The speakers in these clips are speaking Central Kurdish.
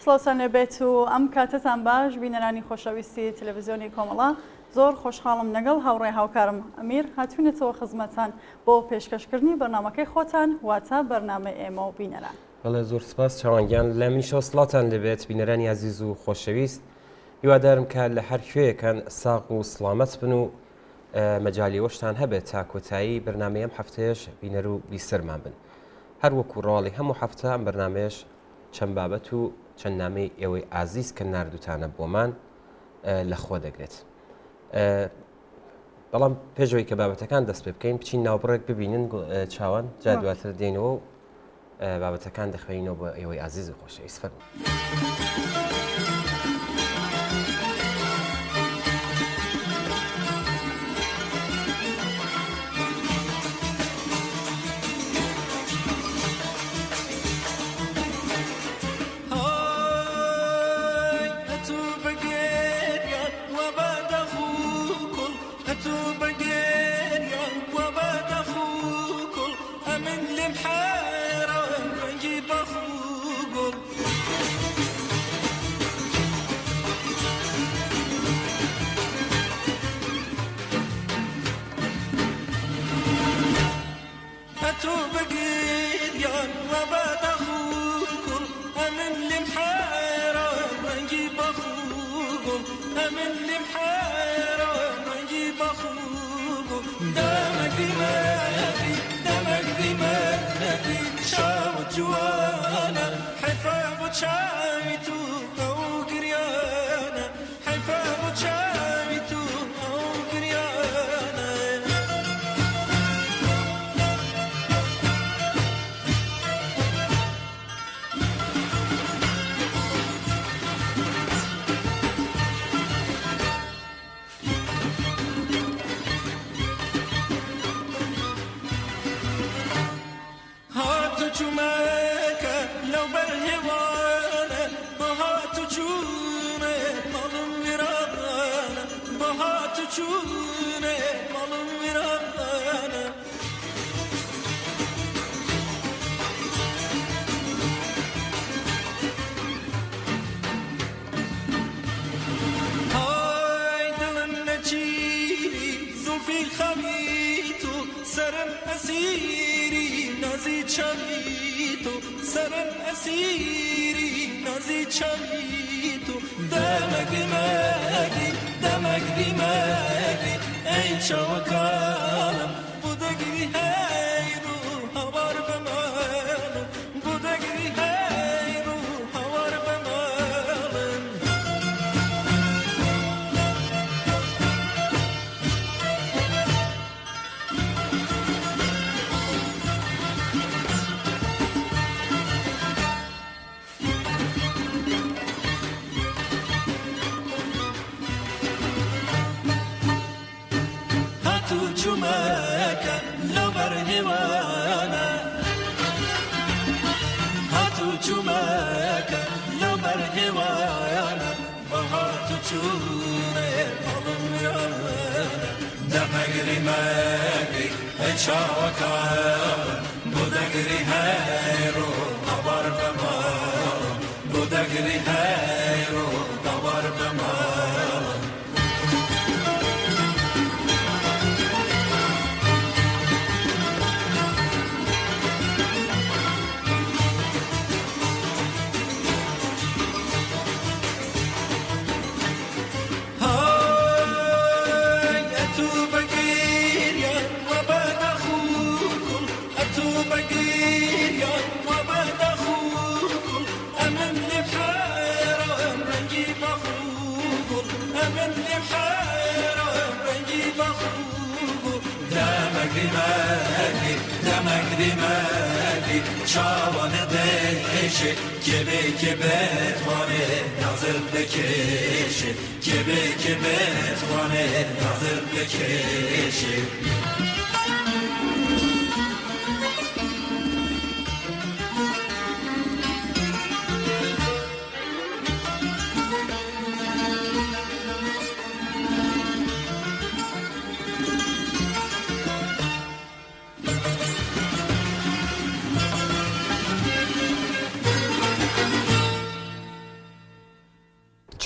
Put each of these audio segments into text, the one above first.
سڵاوتان لێبێت و ئەم کاتەتان باش بینەرانی خۆشەویستی تەلەڤزیۆنی کۆمەڵە زۆر خۆشحاڵم لەگەڵ هاوڕێ هاوکارم ئەمیر هاتوینەتەوە خزمەتان بۆ پێشکەشکردنی بەرنامەکەی خۆتان واتە بەرنامەی ئێمە و بینەران. بەڵێ زۆر سپاس چاوان گیان لە منیشەوە سڵاوتان لێبێت بینەرانی ئازیز و خۆشەویست هیوادارم کە لە هەر کوێیەکان ساغ و سڵامەت بن و مەجالی ئەوەشتان هەبێت تا کۆتایی بەرنامەی ئەم هەفتەیەش بینەر و بیسەرمان بن هەر وەکو ڕەواڵی هەموو هەفتە ئەم بەرنامەیەش چەند بابەت و چەند نامەی ئێوەی ئازیز کە ناردوتانە بۆمان لە خۆ دەگرێت. بەڵام پێشەوەی کە بابەتەکان دەست پێ بکەین بچین ناوبڕێک ببینن چاوان جا دواتر دێنەوە و بابەتەکان دەخوێنینەوە بۆ ئێوەی ئازیز و خۆشەویست فەرموو.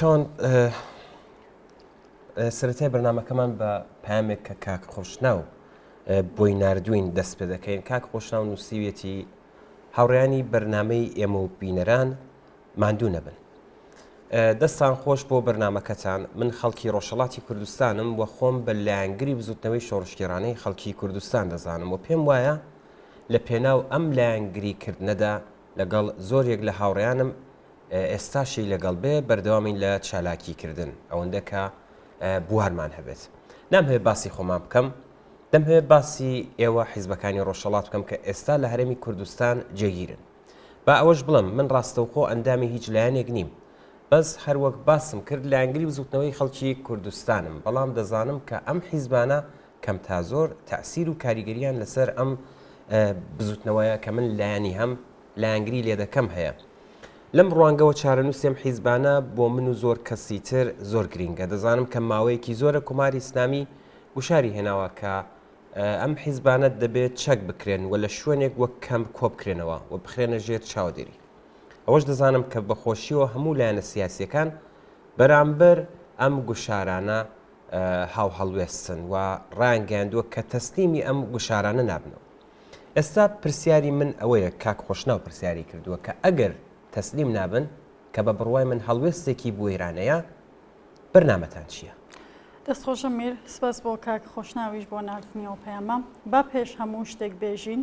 چۆن سەرەتای بەرنامەکەمان بە پامێک کە کاک خۆشناو بۆی ناردوین دەست پێ دەکەین کاک خۆشناو نووسیویەتی هاوڕیانی بەرنمەی ئێمە و بینەران ماندوو نەبن. دەستان خۆش بۆ بەرنامەکەتان، من خەڵکی ڕۆژهەڵاتی کوردستانم و خۆم بە لایەنگری بزوتنەوەی شۆڕشگێڕانەی خەڵکی کوردستان دەزانم و پێم وایە لە پێناو ئەم لایەنگری کردنەدا لەگەڵ زۆرێک لە هاوڕێیانم ئێستاشی لەگەڵ بێ بەردەوامین لە چالاکی کردن ئەوەندە کە بوارمان هەبێت. نامهەوێت باسی خۆمان بکەم، دەمهەوێت باسی ئێوە حیزبەکانی ڕۆژهەڵات بکەم کە ئێستا لە هەرێمی کوردستان جێگیرن. با ئەوەش بڵێم من ڕاستەوخۆ ئەندامی هیچ لایەنێک نیم، بەس هەر وەک باسم کرد لایەنگری بزوتنەوەی خەڵکی کوردستانم، بەڵام دەزانم کە ئەم حیزبانە کەم تا زۆر تەئسیر و کاریگەریان لەسەر ئەم بزوتنەوەیە کە من لایەنی هەم لایەنگری لێدەکەم هەیە. لەم ڕوانگەوە چارەنووسی ئەم حیزبانە بۆ من و زۆر کەسی تر زۆر گرینگە. دەزانم کە ماوەیەکی زۆرە کۆماری ئیسلامی گوشاری هێناوە کە ئەم حیزبانە دەبێت چەک بکرێن و لە شوێنێک وەک کەمپ کۆبکرێنەوە و بخرێنە ژێر چاودێری. ئەوەش دەزانم کە بە خۆشیەوە هەموو لایەنە سیاسیەکان بەرامبەر ئەم گوشارانە هاوهەڵوێستن و ڕایانگەیاندووە کە تەسلیمی ئەم گوشارانە نابنەوە. ئێستا پرسیاری من ئەوەیە کاک خۆشناو پرسیاری کردووە کە ئەگەر تەسلیم نابن کە بە بڕوای من هەڵوێستێکی بوێرانەیە، بەرنامەتان چییە؟ دەست خۆش ئەمیر، سپاس بۆ کاک خۆشناویش بۆ ناردنی ئەو پەیامە. با پێش هەموو شتێک بێژین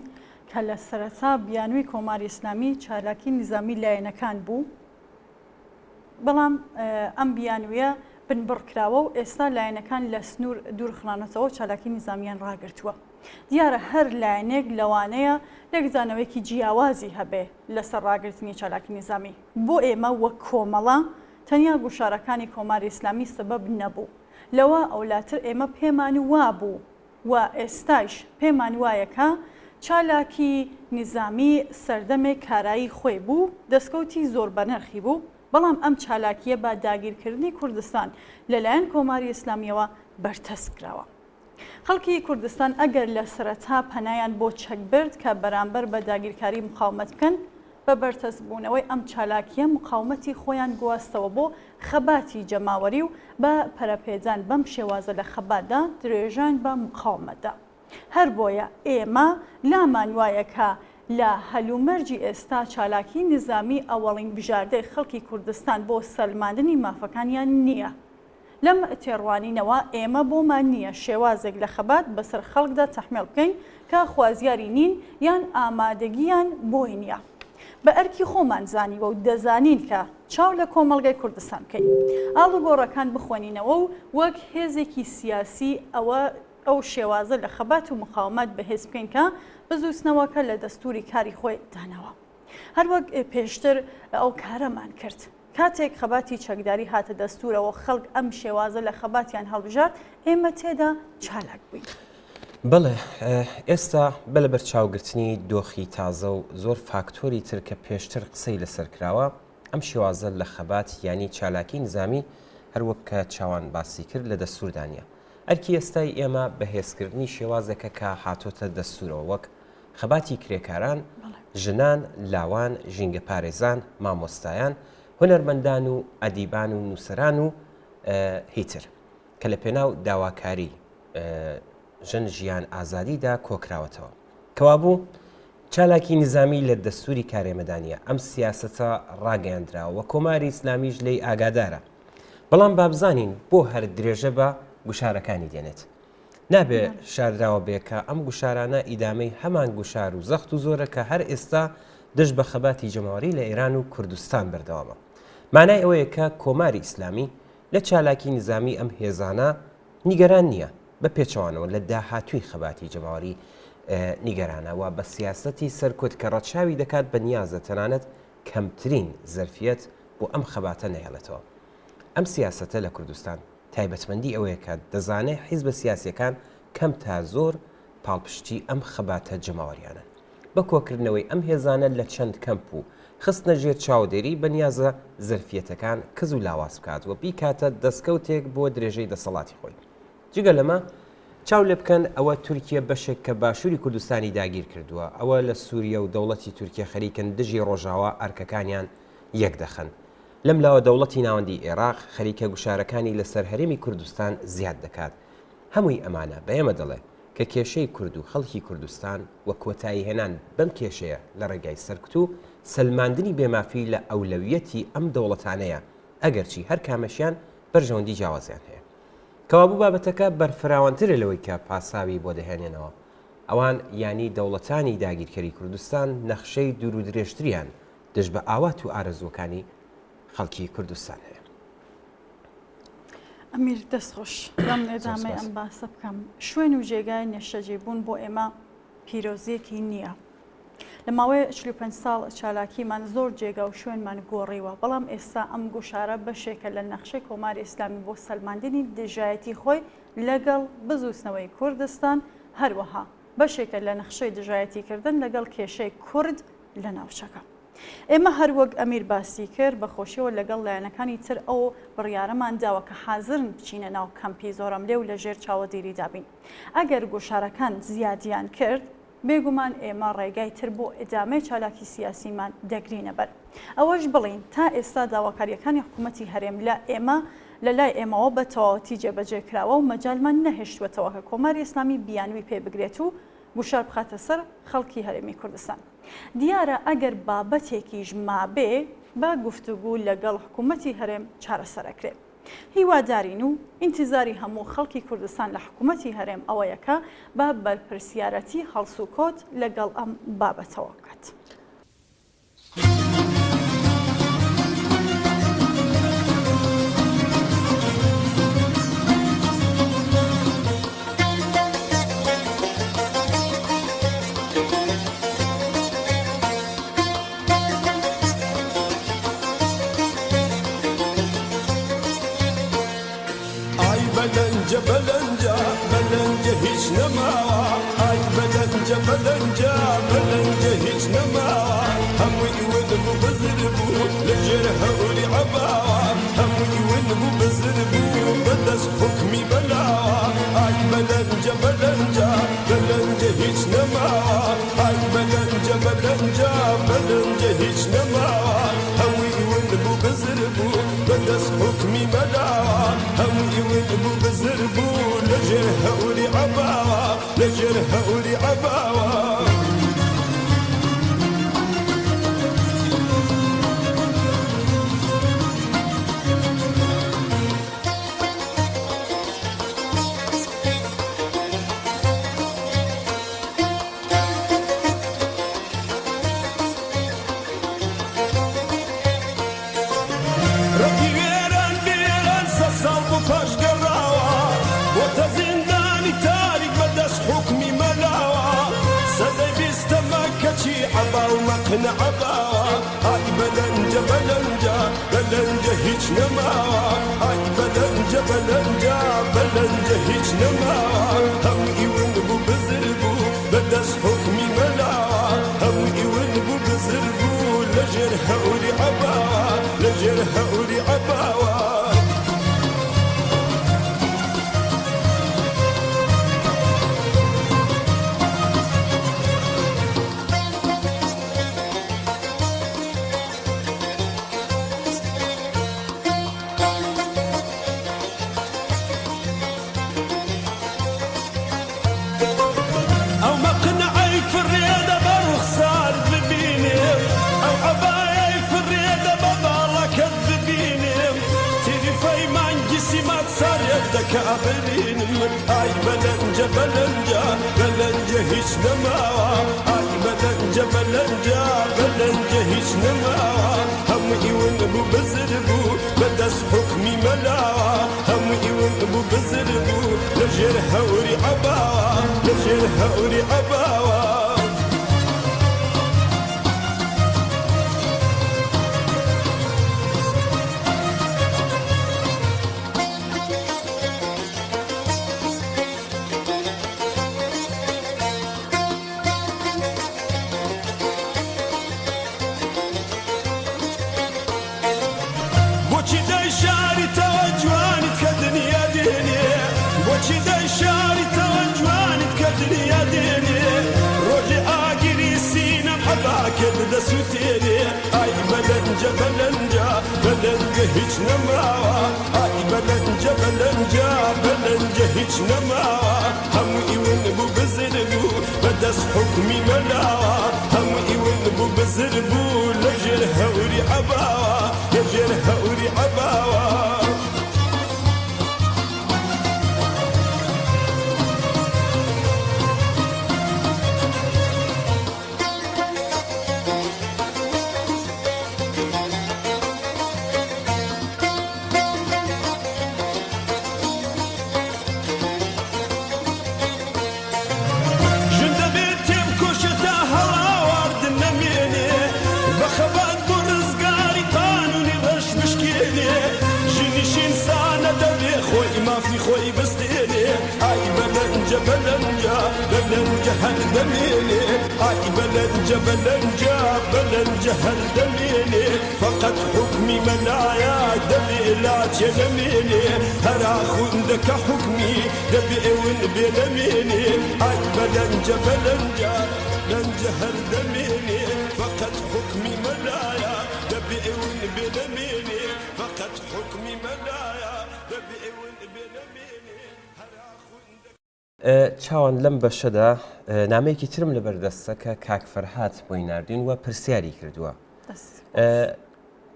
کە لە سەرەتا بیانووی کۆماری ئیسلامی چالاکی نیزامی لایەنەکان بوو، بەڵام ئەم بیانوویە بنبڕ کراوە و ئێستا لایەنەکان لە سنوور دوور خرانەتەوە و چالاکی نیزامیان ڕاگرتووە. دیارە هەر لایەنێک لەوانەیە لێکدانەوەیەکی جیاوازی هەبێ لەسەر ڕاگرتنی چالاکی نیزامی. بۆ ئێمە وەک کۆمەڵە تەنیا گوشارەکانی کۆماری ئیسلامی سەبەب نەبوو. لەوە ئەولاتر ئێمە پێمان وابوو و ئێستایش پێمان وایە کە چالاکی نیزامی سەردەمێک کارایی خۆی بوو، دەسکەوتی زۆر بەنرخی بوو، بەڵام ئەم چالاکییە بە داگیرکردنی کوردستان لە لایەن کۆماری ئیسلامییەوە بەرتەسک کراوە. خەڵکی کوردستان ئەگەر لە سەرەتا پەنایان بۆ چەک برد کە بەرامبەر بە داگیرکاری مقاومەت بکەن، بە بەرتەسکبوونەوەی ئەم چالاکییە مقاومەتی خۆیان گواستەوە بۆ خەباتی جەماوەری و بە پەرەپێدان بەم شێوازە لە خەباتدا درێژەیان بە مقاومەت دا. هەربۆیە ئێمە لامان وایە کە لە هەلومەرجی ئێستا چالاکی نیزامی ئەوەڵین بژاردەی خەڵکی کوردستان بۆ سەلماندنی مافەکانیان نییە. لەم تێڕوانینەوە ئێمە بۆمان نییە شێوازێک لە خەبات بەسەر خەڵکدا تەحمێڵ بکەین کە خوازیاری نین یان ئامادەگییان بۆی نییە. بە ئەرکی خۆمان زانیوە و دەزانین کە چاو لە کۆمەڵگای کوردستان بکەین. ئاڵوگۆڕەکان بخوێنینەوە و وەک هێزێکی سیاسی ئەوە ئەو شێوازە لە خەبات و مقاومەت بەهێز بکەین کە بزووتنەوەکە لە دەستووری کاری خۆی داناوە. هەروەک پێشتر ئەو کارەمان کرد. کاتێک خەباتی چەکداری هاتە دەستوورەوە خەڵک ئەم شێوازە لە خەباتیان هەڵبژارد، ئێمە تێدا چالاک بووین. بەڵێ، ئێستا بە لەبەرچاوگرتنی دۆخی تازە و زۆر فاکتۆری تر کە پێشتر قسەی لەسەر کراوە، ئەم شێوازە لە خەبات یانی چالاکی نیزامی هەروەک کە چاوان باسی کرد لە دەستووردا نییە. ئەرکی ئێستای ئێمە بەهێزکردنی شێوازێکە کە هاتۆتە دەستوورەوە وەک خەباتی کرێکاران، ژنان، لاوان، ژینگەپارێزان، مامۆستایان، هونەرمەندان و ئەدیبان و نووسەران و هیتر کە لە پێناو داواکاری ژن ژیان ئازادیدا کۆکراوەتەوە. کەوابوو چالاکی نیزامی لە دەستووری کارێمەدا نییە، ئەم سیاسەتە ڕاگەیاندراوە و کۆماری ئیسلامیش لێی ئاگادارە. بەڵام با بزانین بۆ هەر درێژە بە گوشارەکانی دێنێت. نابێ شاردراوە بێ کە ئەم گوشارانە ئیدامەی هەمان گوشار و زەخت و زۆرە کە هەر ئێستا دژ بە خەباتی جەماوەری لە ئێران و کوردستان بەردەوامە. مانای ئەوەیە کە کۆماری ئیسلامی لە چالاکی نیزامی ئەم هێزانە نیگەران نییە، بە پێچەوانەوە لە داهاتووی خەباتی جەماوەری نیگەرانە و بە سیاسەتی سەرکوت کە ڕەچاوی دەکات بە نیازە تەنانەت کەمترین زەرفیەت بۆ ئەم خەباتە نەهێڵێتەوە. ئەم سیاسەتە لە کوردستان تایبەتمەندی ئەوەیە کە دەزانێ حیزبە سیاسیەکان کەم تا زۆر پاڵپشتی ئەم خەباتە جەماوەریانەن. بە کۆکردنەوەی ئەم هێزانە لە چەند کەمپ و خستنە ژێر چاودێری بەنیازە زەرفیەتەکان کز و لاواز بکات و بیکاتە دەستکەوتێک بۆ درێژەی دەسەڵاتی خۆی. جگە لەمە چاو لێ بکەن ئەوە تورکیە بەشێک کە باشوری کوردستانی داگیر کردووە، ئەوە لە سوریە و دەوڵەتی تورکیە خەریکن دژی ڕۆژاوا ئەرکەکانیان یەک دەخەن. لەم لاوە دەوڵەتی ناوەندی ئێراق خەریکە گوشارەکانی لەسەر هەرێمی کوردستان زیاد دەکات. هەمووی ئەمانە بە ئێمە دەڵێ کە کێشەی کورد و خەڵکی کوردستان و کۆتایی هێنان بەم کێشەیە لە ڕێگای سەرکوت و سەلماندنی بێمافی لە ئەولەویەتی ئەم دەوڵەتانەیە ئەگەرچی هەر کامەشیان بەرژەوەندی جیاوازیان هەیە. کەوابوو بابەتەکە بەرفراوانترە لەوەی کە پاساوی بۆ دەهێنێنەوە. ئەوان یانی دەوڵەتانی داگیرکەری کوردستان نەخشەی دوورودرێژتریان دژ بە ئاوات و ئارەزووەکانی خەڵکی کوردستان هەیە. ئەمیر دەست خۆش بەم ئێدامەی ئەم باسە بکەم شوێن و جێگای نێشتەجێ بوون بۆ ئێمە پیرۆزیەکی نییە. لە ماوەی 45 ساڵ چالاکیمان زۆر جێگا و شوێنمان گۆڕیوە، بەڵام ئێستا ئەم گوشارە بەشێکە لە نەخشەی کۆماری ئیسلامی بۆ سەلماندنی دژایەتی خۆی لەگەڵ بزووتنەوەی کوردستان، هەروەها بەشێکە لە نەخشەی دژایەتیکردن لەگەڵ کێشەی کورد لە ناوچەکە. ئێمە هەر وەک ئەمیر باسی کرد بە خۆشیەوە لەگەڵ لایەنەکانی تر ئەو بڕیارەمان داوە کە حازرن بچینە ناو کەمپی زۆرەملێ و لە ژێر چاوەدیریدا بین. ئەگەر گوشارەکان زیادیان کرد، بێگومان ئێمە ڕێگای تر بۆ ئیدامەی چالاکی سیاسیمان دەگرینە بەر. ئەوەش بڵێین تا ئێستا داواکارییەکانی حکوومەتی هەرێم لە ئێمە لە لای ئێمەوە بە تەواوەتی جێبەجێ کراوە و مەجالمان نەهێشتووەتەوە کە کۆماری ئیسلامی بیانووی پێ بگرێت و گوشار بخاتە سەر خەڵکی هەرێمی کوردستان. دیارە ئەگەر بابەتێکیش مابێ بە گفتوگو لەگەڵ حکوومەتی هەرێم چارەسەر ئەکرێ. هیوادارین و ئینتیزاری هەموو خەڵکی کوردستان لە حکوومەتی هەرێم ئەوەیە کە بە بەرپرسیارەتی هەڵسوکەوت لەگەڵ ئەم بابەتەوە بکات. ئای بەلەنجە بەلەنجە بەلەنجە هیچ نەماوە ئای بەلەنجە بەلەنجە بەلەنجە هیچ نەماوە هەمووی ون بوو بزر بوو لە ژێر هەوری عەباوە هەمووی ون بوو بزر بوو بەدەست حوکمی بەلاوە ئای بەلەنجە بەلەنجە بەلەنجە هیچ نەماوە ئای بەلەنجە بەلەنجە بەلەنجە هیچ نەماوە هەمووی ون بوو بزر بوو بەدەست حوکمی مەلاوە هەمووی ون بوو بزر بوو لەژێر هەوری عەباوە لەژێر هەوری عەباوە. ڕەقی وێران بێران سە ساڵ بۆ پاش گەڕاوە بۆتە زیندانی تاریک بە دەست حوکمی مەلاوە سەدەی بیستەمە کەچی عەبا و مەقنەعە باوە ئای بەلەنجە بەلەنجە بەلەنجە هیچ نەماوە ئای بەلەنجە بەلەنجە بەلەنجە هیچ نەماوە هەمووی ون بوو بزر بوو بە دەست حوکمی مەلاوە هەمووی ون بوو بزر بوو لەژێر هەوری عەباوە لەژێر هەوری عەباوە. ئەو مەقنعەی فڕێدە بە ڕوخسارت ببینم ئەو عەبایەی فڕێدە بە باڵەکەت ببینم تریفەی مانگی سیمات سارێت دەکا برینم ئای بەلەنجە بەلەنجە بەلەنجە هیچ نەماوە ئای بەلەنجە بەلەنجە بەلەنجە هیچ نەماوە هەمووی ون بوو بزر بوو بەدەست حوکمی مەلاوە هەمووی ون بوو بزر بوو لەژێر هەوری عەباوە لەژێر هەوری عەباوە. بۆچی دەیشاریتەوە جوانیت کە دنیا دێنێ بۆچی دەیشاریتەوە جوانیت کە دنیا دێنێ ڕۆژێ ئاگری سینەم عەباکەت دەسوتێنێ ئای بەلەنجە بەلەنجە بەلەنجە. بەلەنجە هیچ نەماوە ئای بەلەنجە بەلەنجە بەلەنجە هیچ نەماوە هەمووی ون بوو بزر بوو بەدەست حوکمی مەلاوە هەمووی ون بوو بزر بوو لەژێر هەوری عەباوە لەژێر هەوری عەباوە. ژن دەبێت تێبکۆشێ تا هەڵاواردن نەمێنێ، بە خەبات بۆ ڕزگاری قانونی ڕەش بشکێنێ، ژنیش ئینسانە دەبێ خۆی مافی خۆی بستێنێ، ئای بەلەنجە بەلەنجە بەلەنجە هەر دەمێنێ، ئای بەلەنجە بەلەنجە بەلەنجە هەر دەمێنێ، فەقەت حوکمی مەلایە دەبێ لاچێ نەمێنێ، هەر ئاخوندە کە حوکمی دەبێ ون بێ نەمێنێ، ئای بەلەنجە بەلەنجە لەنجە هەر دەمێنێ، فەقەت حوکمی مەلایە دەبێ ون بێ نەمێنێ، فەقەت حوکمی مەلایە دەبێ ون بێ نەمێنێ، هەر ئاخوندە. چاوان لەم بەشەدا نامەیەکی ترم لەبەر دەستە کە کاک فەرهاد بۆی ناردین و پرسیاری کردووە.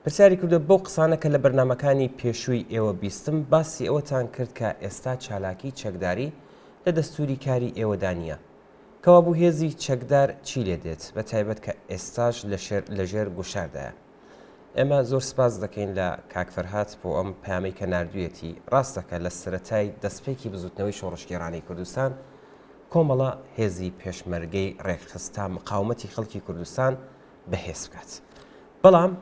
پرسیاری کردووە بەو قسانە کە لە بەرنامەکانی پێشووی ئێوە بیستم باسی ئەوەتان کرد کە ئێستا چالاکی چەکداری لە دەستوری کاری ئێوەدا نییە. کەوابوو هێزی چەکدار چی لێ دێت بە تایبەت کە ئێستاش لەژێر گوشاردایە. ئێمە زۆر سپاس دەکەین لە کاک فەرهاد بۆ ئەم پەیامەی کە ناردوویەتی. ڕاستە کە لە سەرەتای دەستپێکی بزووتنەوەی شۆڕشگێڕانەی کوردستان کۆمەڵە هێزی پێشمەرگەی ڕێکخست تا مقاومەتی خەڵکی کوردستان بەهێز بکات. بەڵام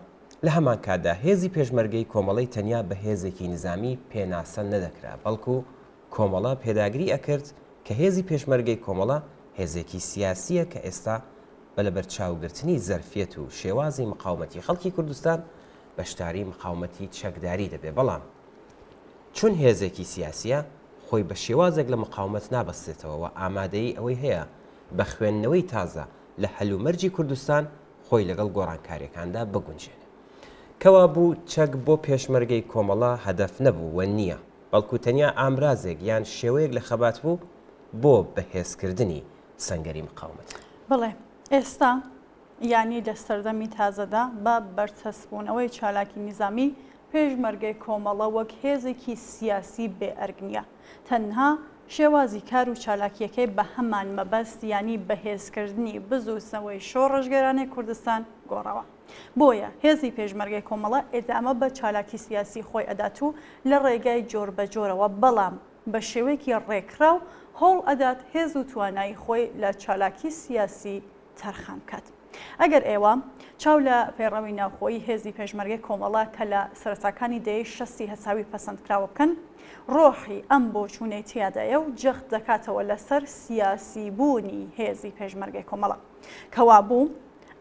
لە هەمان کاتدا هێزی پێشمەرگەی کۆمەڵەی تەنیا بە هێزێکی نیزامی پێناسە نەدەکرا، بەڵکو کۆمەڵە پێداگری ئەکرد کە هێزی پێشمەرگەی کۆمەڵە هێزێکی سیاسییە کە ئێستا بە لەبەرچاوگرتنی زەرفیەت و شێوازی مقاومەتی خەڵکی کوردستان بەشداری مقاومەتی چەکداری دەبێ بەڵام چون هێزێکی سیاسیە خۆی بە شێوازێک لە مقاومەت نابەستێتەوە و ئامادەیی ئەوەی هەیە بە خوێندنەوەی تازە لە هەلومەرجی کوردستان خۆی لەگەڵ گۆڕانکاریەکاندا بگونجێنێ. کەوابوو چەک بۆ پێشمەرگەی کۆمەڵە هەدەف نەبوو و نییە، بەڵکو تەنیا ئامرازێک یان شێوەیەک لە خەبات بوو بۆ بەهێزکردنی سەنگەری مقاومەت. بەڵێ، ئێستا یانی لە سەردەمی تازەدا بە بەرتەسکبوونەوەی چالاکی نیزامی، پێشمەرگەی کۆمەڵە وەک هێزێکی سیاسی بێ ئەرک نییە. تەنها شێوازی کار و چالاکییەکەی بە هەمان مەبەست یانی بەهێزکردنی بزووتنەوەی شۆڕشگێرانەی کوردستان گۆڕاوە. بۆیە هێزی پێشمەرگەی کۆمەڵە ئیدامە بە چالاکی سیاسی خۆی ئەدات و لە ڕێگای جۆربەجۆرەوە بەڵام بە شێوەیەکی ڕێکخراو هەوڵ ئەدات هێز و توانایی خۆی لە چالاکی سیاسی تەرخان بکات. ئەگەر ئێوە چاو لە پەیڕەوی ناوخۆیی هێزی پێشمەرگەی کۆمەڵە کە لە سەرەتاکانی دەیەی شەستی هەتاوی پەسەند کراوە بکەن، ڕۆحی ئەم بۆچوونەی تیادایە و جەخت دەکاتەوە لەسەر سیاسی بوونی هێزی پێشمەرگەی کۆمەڵە. کەوابوو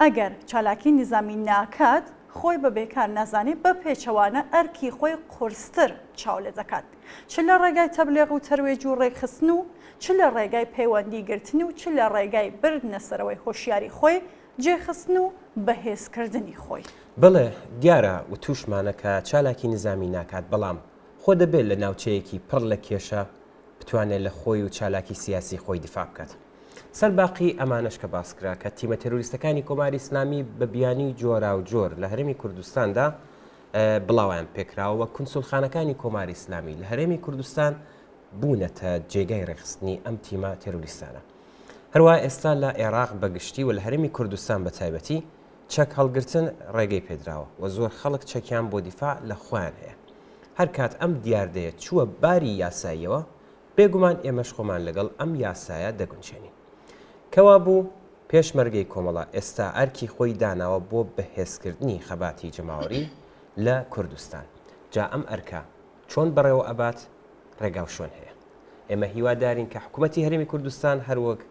ئەگەر چالاکی نیزامی ناکات، خۆی بە بێکار نازانێ، بە پێچەوانە ئەرکی خۆی قورستر چاو لێ دەکات. چ لە ڕێگای تەبلێغ و تەروێج و ڕێکخستن و چ لە ڕێگای پەیوەندی گرتن و چ لە ڕێگای بردنە سەرەوەی هۆشیاری خۆی، جێخستن و بەهێزکردنی خۆی. بەڵێ دیارە وتوشمانە کە چالاکی نیزامی ناکات، بەڵام خۆ دەبێ لە ناوچەیەکی پڕ لە کێشە بتوانێ لە خۆی و چالاکی سیاسی خۆی دیفاع بکات. سەر باقی ئەمانەش کە باس کرا کە تیمە تێرۆریستەکانی کۆماری ئیسلامی بە بیانووی جۆراوجۆر لە هەرێمی کوردستاندا بڵاویان پێکراوە و کونسولخانەکانی کۆماری ئیسلامی لە هەرێمی کوردستان بوونەتە جێگای ڕێکخستنی ئەم تیمە تێرۆریستانە. هەروە ئێستا لە عێراق بەگشتی و لە هەرێمی کوردستان بە تایبەتی چەک هەڵگرتن ڕێگەی پێدراوە و زۆر خەڵک چەکیان بۆ دیفاع لە خۆیان هەیە. هەر کات ئەم دیاردەیە چووە باری یاساییەوە بێگومان ئێمەش خۆمان لەگەڵ ئەم یاسایە دەگونجێنین. کەوابوو پێشمەرگەی کۆمەڵە ئێستا ئەرکی خۆی داناوە بۆ بەهێزکردنی خەباتی جەماوەری لە کوردستان. جا ئەم ئەرکە چۆن بەڕێوە ئەبات ڕێگاو شوێن هەیە. ئێمە هیوادارین کە حکوومەتی هەرێمی کوردستان هەروەک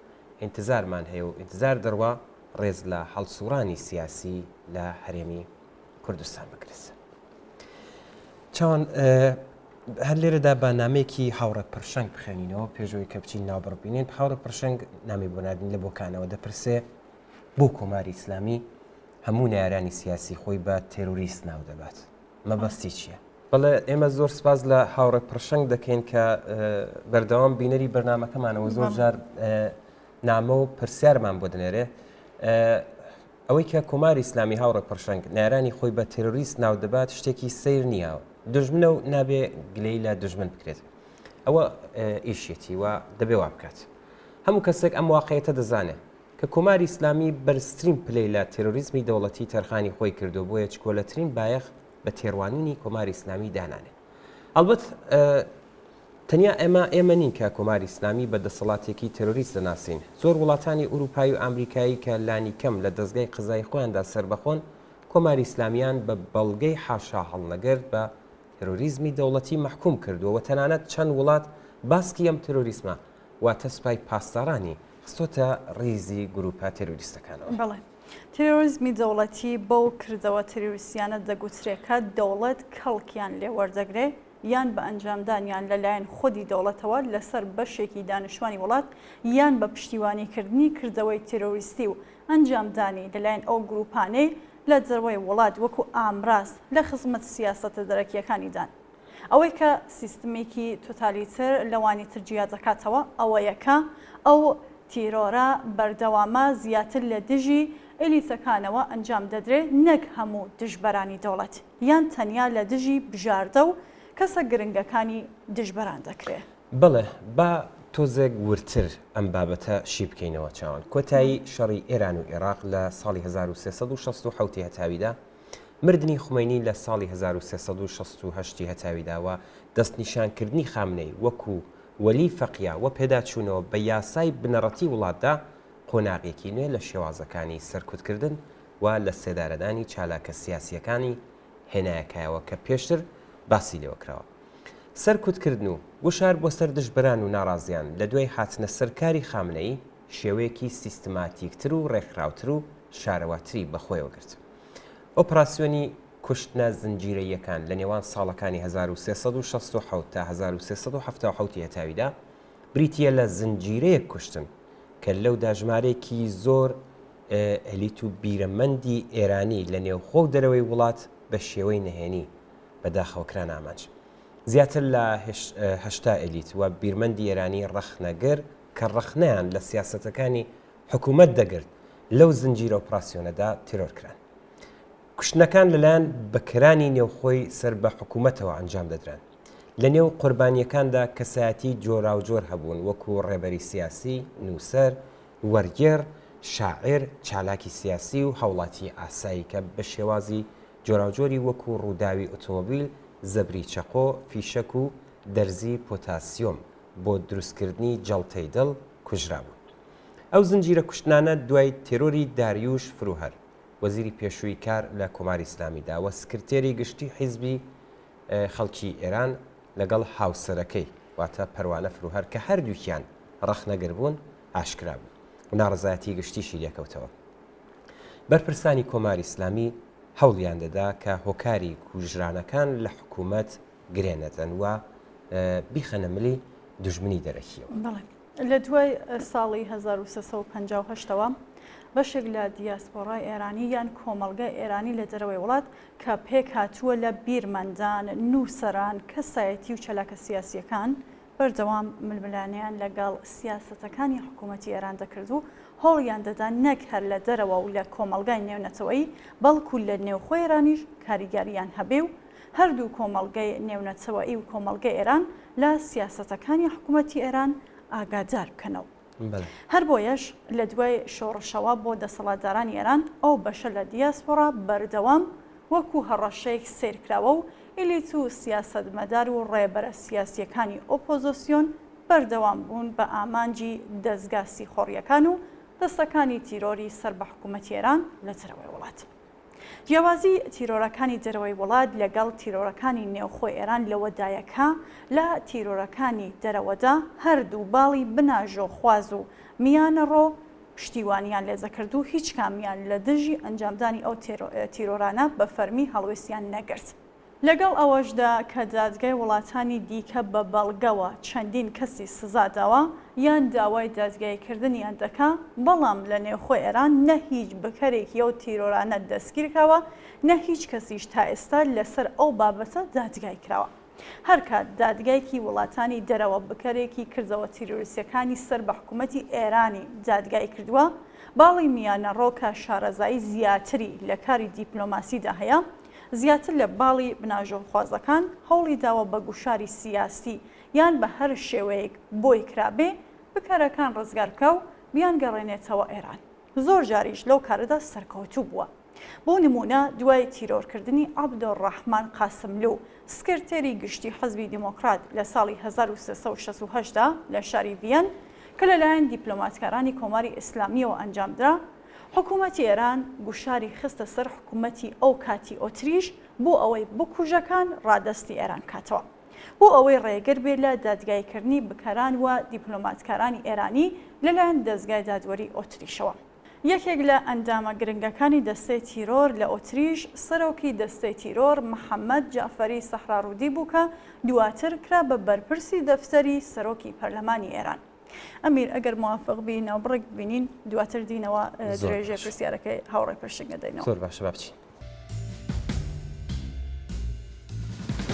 ئینتزارمان هەیە و ئینتزار دەڕوا ڕێز لە هەڵسوڕانی سیاسی لە هەرێمی کوردستان بگرێت. چاوان هەر لێرەدا با نامەیەکی هاوڕێ پرشنگ بخوێنینەوە پێشەوەی کە بچین ناوبڕ بینین هاوڕێ پرشنگ نامی بۆ ناردین لە بۆکانەوە دەپرسێ بۆ کۆماری ئیسلامی هەموو نارانی سیاسی خۆی بە تێرۆریست ناو دەبات. مەبەستی چییە؟ بەڵێ ئێمە زۆر سپاس لە هاوڕێ پڕشنگ دەکەین کە بەردەوام بینەری بەرنمەکەمانەوە زۆر جار نامە و پرسیارمان بۆ دەنێرێ ئەوەی کە کۆماری ئیسلامی هاوڕێ پڕشنگ نارانی خۆی بە تێرۆریست ناو دەبات شتێکی سیر نییە دژمنە و نابێ گلەی لە دژمن بکرێت ئەوە ئیشێتی و دەبێ وا بکات هەموو کەسێک ئەم واقعێتە دەزانێت کە کۆماری ئیسلامی بەرزترین پلەی لە تێرۆریزمی دەوڵەتی تەرخانی خۆی کردو بۆیە چکۆلەترین بایەخ بە تێڕوانینی کۆماری ئیسلامی دانانێ. ئەڵبەت تەنیا ئێمە ئێمە نین کە کۆماری ئیسلامی بە دەسەڵاتێکی تێرۆریست دەناسین. زۆر وڵاتانی ئورووپایی و ئامریکایی کە لانیکەم لە دەزگای قەزایی خۆیاندا سەربەخۆن، کۆماری ئیسلامییان بە بەڵگەی حاشاهەڵنەگر بە تێرۆریزمی دەوڵەتی مەحکووم کردووە و تەنانەت چەند وڵات باسکی ئەم تێرۆریزمە واتە سوپای پاسدارانی خستۆتە ڕیزی گرووپە تێرۆریستەکانەوە. بەڵێ. تیرۆریزمی دەوڵەتی بەو کردەوە تیرۆریستیانە دەگوترێ کە دەوڵەت کەڵکیان لێ وەردەگرێ یان بە ئەنجامدانیان لە لایەن خودی دەوڵەتەوە لەسەر بەشێکی دانیشتوانی وڵات یان بە پشتیوانیکردنی کردەوەی تیرۆریستی و ئەنجامدانی لە لایەن ئەو گرووپانەی لە دەرەوەی وڵات وەکوو ئامراز لە خزمەت سیاسەتە دەرەکییەکانیدان. ئەوەی کە سیستمێکی تۆتالیتر لەوانی تر جیا دەکاتەوە ئەوەیە کە ئەو تیرۆرە بەردەوامە زیاتر لە دژی ئێلیتەکانەوە ئەنجام دەدرێ نەک هەموو دژبەرانی دەوڵەت یان تەنیا لە دژی بژاردە و کەسە گرنگەکانی دژبەران دەکرێ. بەڵێ، با تۆزێک وردتر ئەم بابەتە شی بکەینەوە چاوان. کۆتایی شەڕی ئێران و ئێراق لە ساڵی 1367 ی هەتاویدا، مردنی خومەینی لە ساڵی 1368 ی هەتاویدا و دەستنیشانکردنی خامنەی وەکو وەلی فەقیە و پێداچوونەوە بە یاسای بنەڕەتی وڵاتدا قۆناغێکی نوێ لە شێوازەکانی سەرکوتکردن و لەسێدارەدانی چالاکە سیاسییەکانی هێنایە کایەوە کە پێشتر باسی لێوە کراوە. سەرکوتکردن و گوشار بۆ سەر دژبەران و ناڕازیان لە دوای هاتنە سەر کاری خامنەیی شێوەیەکی سیستماتیکتر و ڕێکخراوتر و شارەواتری بەخۆیەوە گرت. ئۆپراسیۆنی کوشتنە زنجیرەییەکان لە نێوان ساڵەکانی 1367 تا 1377 ی هەتاویدا بریتییە لە زنجیرەیەک کوشتن کە لەودا ژمارەیەکی زۆر ئێلیت و بیرەمەندی ئێرانی لە نێوخۆ و دەرەوەی وڵات بە شێوەی نهێنی بەداخەوە کران ئامانج. زیاتر لە 80 ئێلیت و بیرمەندی ئێرانی ڕەخنەگر کە ڕەخنەیان لە سیاسەتەکانی حکوومەت دەگرت لەو زنجیرە ئۆپراسیۆنەدا تیرۆر کران. کوشتنەکان لەلایەن بکەرانی نێوخۆی سەر بە حکوومەتەوە ئەنجام دەدران. لە نێو قوربانییەکاندا کەسایەتی جۆراوجۆر هەبوون وەکوو ڕێبەری سیاسی، نووسەر، وەرگێڕ، شاعیر، چالاکی سیاسی و هاوڵاتی ئاسایی کە بە شێوازی جۆراوجۆری وەکوو ڕووداوی ئۆتۆمۆبیل، زەبری چەقۆ، فیشەک و دەرزی پۆتاسیۆم بۆ دروستکردنی جەڵتەی دڵ کوژرابوون. ئەو زنجیرە کوشتنانە دوای تێرۆری داریوش فروهەر، وەزیری پێشووی کار لە کۆماری ئیسلامیدا و سکرتێری گشتی حیزبی خەڵکی ئێران لەگەڵ هاوسەرەکەی واتە پەروانە فروهەر کە هەردووکیان ڕەخنەگر بوون ئاشکرا بوو و ناڕەزایەتی گشتیشی لێکەوتەوە. بەرپرسانی کۆماری ئیسلامی هەوڵیان دەدا کە هۆکاری کوژرانەکان لە حکوومەت گرێ نەدەن و بیخەنە ملی دوژمنی دەرەکییەوە. بەڵێ. لە دوای ساڵی 1358 ەوە بەشێک لە دیاسپۆرای ئێرانی یان کۆمەڵگای ئێرانی لە دەرەوەی وڵات کە پێکهاتووە لە بیرمەندان، نووسەران، کەسایەتی و چەلاکە سیاسییەکان، بەردەوام ململانێیان لەگەڵ سیاسەتەکانی حکوومەتی ئێران دەکرد و هەوڵیان دەدا نەک هەر لە دەرەوە و لە کۆمەڵگای نێونەتەوەیی بەڵکوو لە نێوخۆی ئێرانیش کاریگەرییان هەبێ و هەردوو کۆمەڵگەی نێونەتەوەیی و کۆمەڵگەی ئێران لە سیاسەتەکانی حکوومەتی ئێران ئاگادار بکەنەوە. هەر بۆیەش لە دوای شۆڕشەوە بۆ دەسەڵاتدارانی ئێران ئەو بەشە لە دیاسپۆرا بەردەوام وەکوو هەڕەشەیەک سەیر کراوە و ئیلیت و سیاسەتمەدار و ڕێبەرە سیاسییەکانی ئۆپۆزۆسیۆن بەردەوام بوون بە ئامانجی دەزگا سیخۆڕییەکان و دەستەکانی تیرۆری سەر بە حکوومەتی ئێران لە دەرەوەی وڵات. جیاوازی تیرۆرەکانی دەرەوەی وڵات لەگەڵ تیرۆرەکانی نێوخۆی ئێران لەوەدایە کە لە تیرۆرەکانی دەرەوەدا هەردوو باڵی بناژۆخواز و میانەڕۆ پشتیوانیان لێدەکرد و هیچکامیان لە دژی ئەنجامدانی ئەو تیرۆرانە بە فەرمی هەڵوێستیان نەگرت. لەگەڵ ئەوەشدا کە دادگای وڵاتانی دیکە بە بەڵگەوە چەندین کەسی سزا داوە یان داوای دادگاییکردنیان دەکا، بەڵام لە نێوخۆی ئێران نە هیچ بکەرێکی ئەو تیرۆرانە دەستگیرکراوە، نە هیچ کەسیش تا ئێستا لەسەر ئەو بابەتە دادگایی کراوە. هەرکات دادگایەکی وڵاتانی دەرەوە بکەرێکی کردەوە تیرۆریستیەکانی سەر بە حکوومەتی ئێرانی دادگایی کردووە، باڵی میانەڕۆ کە شارەزایی زیاتری لە کاری دیپلۆماسیدا هەیە، زیاتر لە باڵی بناژۆخوازەکان هەوڵی داوە بە گوشاری سیاسی یان بە هەر شێوەیەک بۆی کرابێ بکەرەکان ڕزگار بکا و بیانگەڕێنێتەوە ئێران. زۆر جاریش لەو کارەدا سەرکەوتوو بووە. بۆ نموونە دوای تیرۆرکردنی عەبدولڕەحمان قاسملوو، سکرتێری گشتی حزبی دیمۆکرات لە ساڵی 1368 دا لە شاری ڤییەن کە لەلایەن دیپلۆماتکارانی کۆماری ئیسلامییەوە ئەنجامدرا، حکوومەتی ئێران گوشاری خستە سەر حکوومەتی ئەو کاتی ئۆتریش بۆ ئەوەی بکوژەکان ڕادەستی ئێران بکاتەوە. بۆ ئەوەی ڕێگر بێت لە دادگاییکردنی بکەران و دیپلۆماتکارانی ئێرانی لەلایەن دەزگای دادوەری ئۆتریشەوە. یەکێک لە ئەندامە گرنگەکانی دەستەی تیرۆر لە ئۆتریش، سەرۆکی دەستەی تیرۆر محەمەد جەعفەری سەحراڕوودی بوو کە دواتر کرا بە بەرپرسی دەفتەری سەرۆکی پەرلەمانی ئێران. ئەمیر ئەگەر موافق بی ناوبڕێک ببینین دواتر دینەوە درێژەی پرسیارەکەی هاوڕێ پرشنگ دەدەینەوە. زۆر باشە با بچین.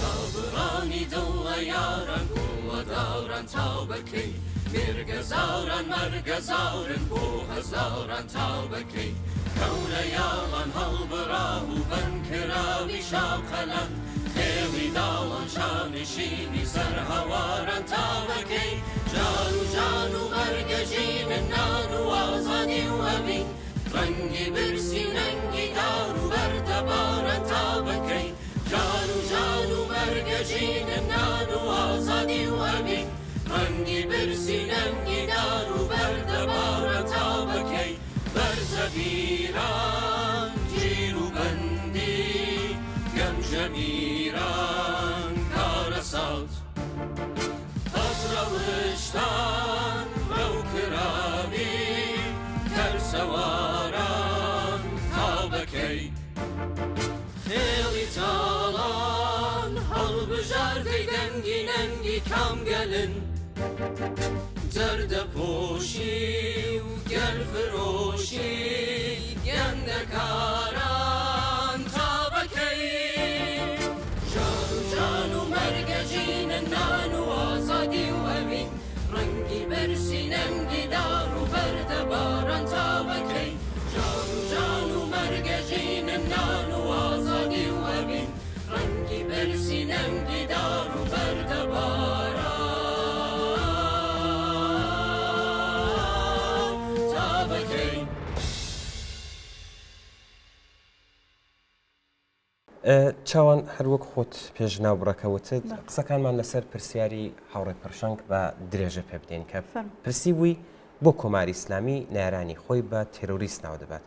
دابڕانی دڵ لە یاران گوڵ لە داران تاو بەکەی مێرگەزاران مەرگەزارن بۆ هەزاران تاو بەکەی کەو لە یاڵان هەڵبڕاو و بەندکراوی شاقەلان خێڵی داڵان شانشینی سەر هەواران تا بەکەی جار و جان و مەرگەژینن نان و ئازادی و ئەڤین ڕەنگی برسی و نەنگی دار و بەردە باران تا بەکەی جار و جان و مەرگەژینن نان و ئازادی و ئەڤین ڕەنگی برسی و نەنگی دار و بەردە باران تا بەکەی بەرزە بیران گیر و بەندی گەمژە میران کارەسات پەس ڕەوشتان ڕەو کراوی کەرسەواران تا بەکەی خێڵی تاڵان هەڵبژاردەی دەنگی نەنگی کام گەلن؟ جەردە پۆشی و گەل فرۆشی گەندەکاران تا بەکەی ژان و جان و مەرگەژینن نان و ئازادی و ئەوین ڕەنگی برسی نەنگی دار و بەردە باران تا بەکەی ژان و جان و مەرگەژینن نان و ئازادی و ئەوین ڕەنگی برسی نەنگی دار و بەردە باران تا بەکەی. چاوان هەر وەک خۆت پێش ناوبڕەکە وتت قسەکانمان لەسەر پرسیاری هاوڕێ پرشەنگ بە درێژە پێ بدەین کە پرسی بووی بۆ کۆماری ئیسلامی نارانی خۆی بە تێرۆریست ناو دەبات.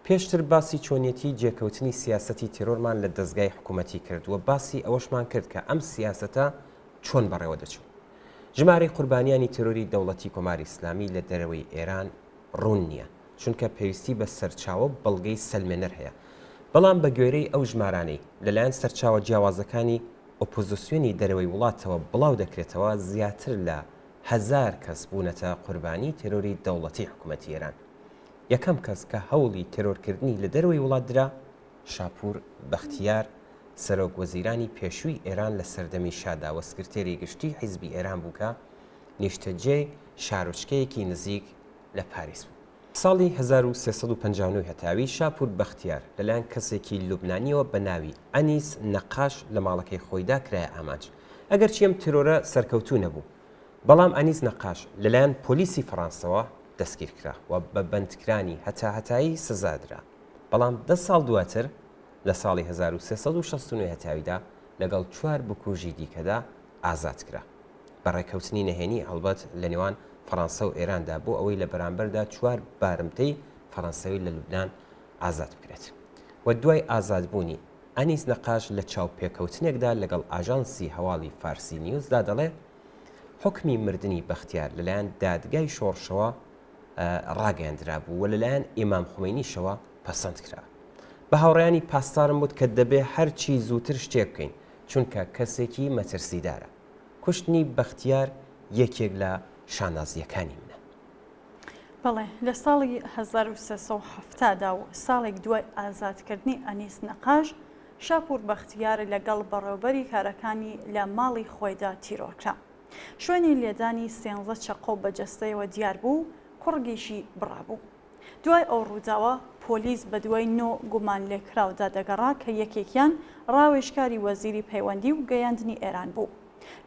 پێشتر باسی چۆنیەتی جێکەوتنی سیاسەتی تێرۆرمان لە دەزگای حکوومەتی کرد و باسی ئەوەشمان کرد کە ئەم سیاسەتە چۆن بەڕێوە دەچوو. ژمارەی قوربانیانی تێرۆری دەوڵەتی کۆماری ئیسلامی لە دەرەوەی ئێران ڕوون نییە، چونکە پێویستی بە سەرچاوە و بەڵگەی سەلمێنەر هەیە. بەڵام بە گوێرەی ئەو ژمارانەی لەلایەن سەرچاوە جیاوازەکانی ئۆپۆزسیۆنی دەرەوەی وڵاتەوە بڵاو دەکرێتەوە، زیاتر لە هەزار کەس بوونەتە قوربانی تێرۆری دەوڵەتی حکوومەتی ئێران. یەکەم کەس کە هەوڵی تێرۆرکردنی لە دەرەوەی وڵات درا، شاپوور بەختیار، سەرۆک وەزیرانی پێشووی ئێران لە سەردەمی شادا و سکرتێری گشتیی حیزبی ئێران بوو کە نیشتەجێی شارۆچکەیەکی نزیک لە پاریس بوو. ساڵی 1359 هەتاوی، شاپوور بەختیار لەلایەن کەسێکی لوبنانییەوە بە ناوی ئەنیس نەقاش لە ماڵەکەی خۆیدا کرایە ئامانج. ئەگەرچی ئەم تێرۆرە سەرکەوتوو نەبوو، بەڵام ئەنیس نەقاش لەلایەن پۆلیسی فەڕانسەوە دەستگیرکرا و بە بەندکرانی هەتاهەتایی سزا درا، بەڵام دە ساڵ دواتر لە ساڵی 1369 هەتاویدا لەگەڵ چوار بکوژی دیکەدا ئازاد کرا بە ڕێککەوتنی نهێنی هەڵبەت لە نێوان فەڕانسە و ئێراندا بۆ ئەوەی لە بەرامبەردا چوار بارمتەی فەڕەنسەوی لە لوبنان ئازاد بکرێت و دوای ئازادبوونی ئەنیس نەقاش لە چاوپێکەوتنێکدا لەگەڵ ئاژانسی هەواڵی فارسی نیوزدا دەڵێ، حوکمی مردنی بەختیار لەلایەن دادگای شۆڕشەوە ڕاگەیەندرابوو و لەلایەن ئیمام خومەینیشەوە پەسەند کرا. بە هاوڕێیانی پاسدارم وت کە دەبێ هەرچی زووتر شتێک بکەین، چونکە کەسێکی مەترسیدارە. کوشتنی بەختیار یەکێک لە شانازییەکانی منە. بەڵێ، لە ساڵی 1370 دا و ساڵێک دوای ئازادکردنی ئەنیس نەقاش، شاپوور بەختیار لەگەڵ بەڕێوەبەری کارەکانی لە ماڵی خۆیدا تیرۆرکرا. شوێنی لێدانی سێنزە چەقۆ بە جەستەیەوە دیار بوو و قوڕگیشی بڕابوو. دوای ئەو ڕووداوە، پۆلیس بەدوای نۆ گومانلێکراودا دەگەڕا کە یەکێکیان ڕاوێژکاری وەزیری پەیوەندی و گەیاندنی ئێران بوو.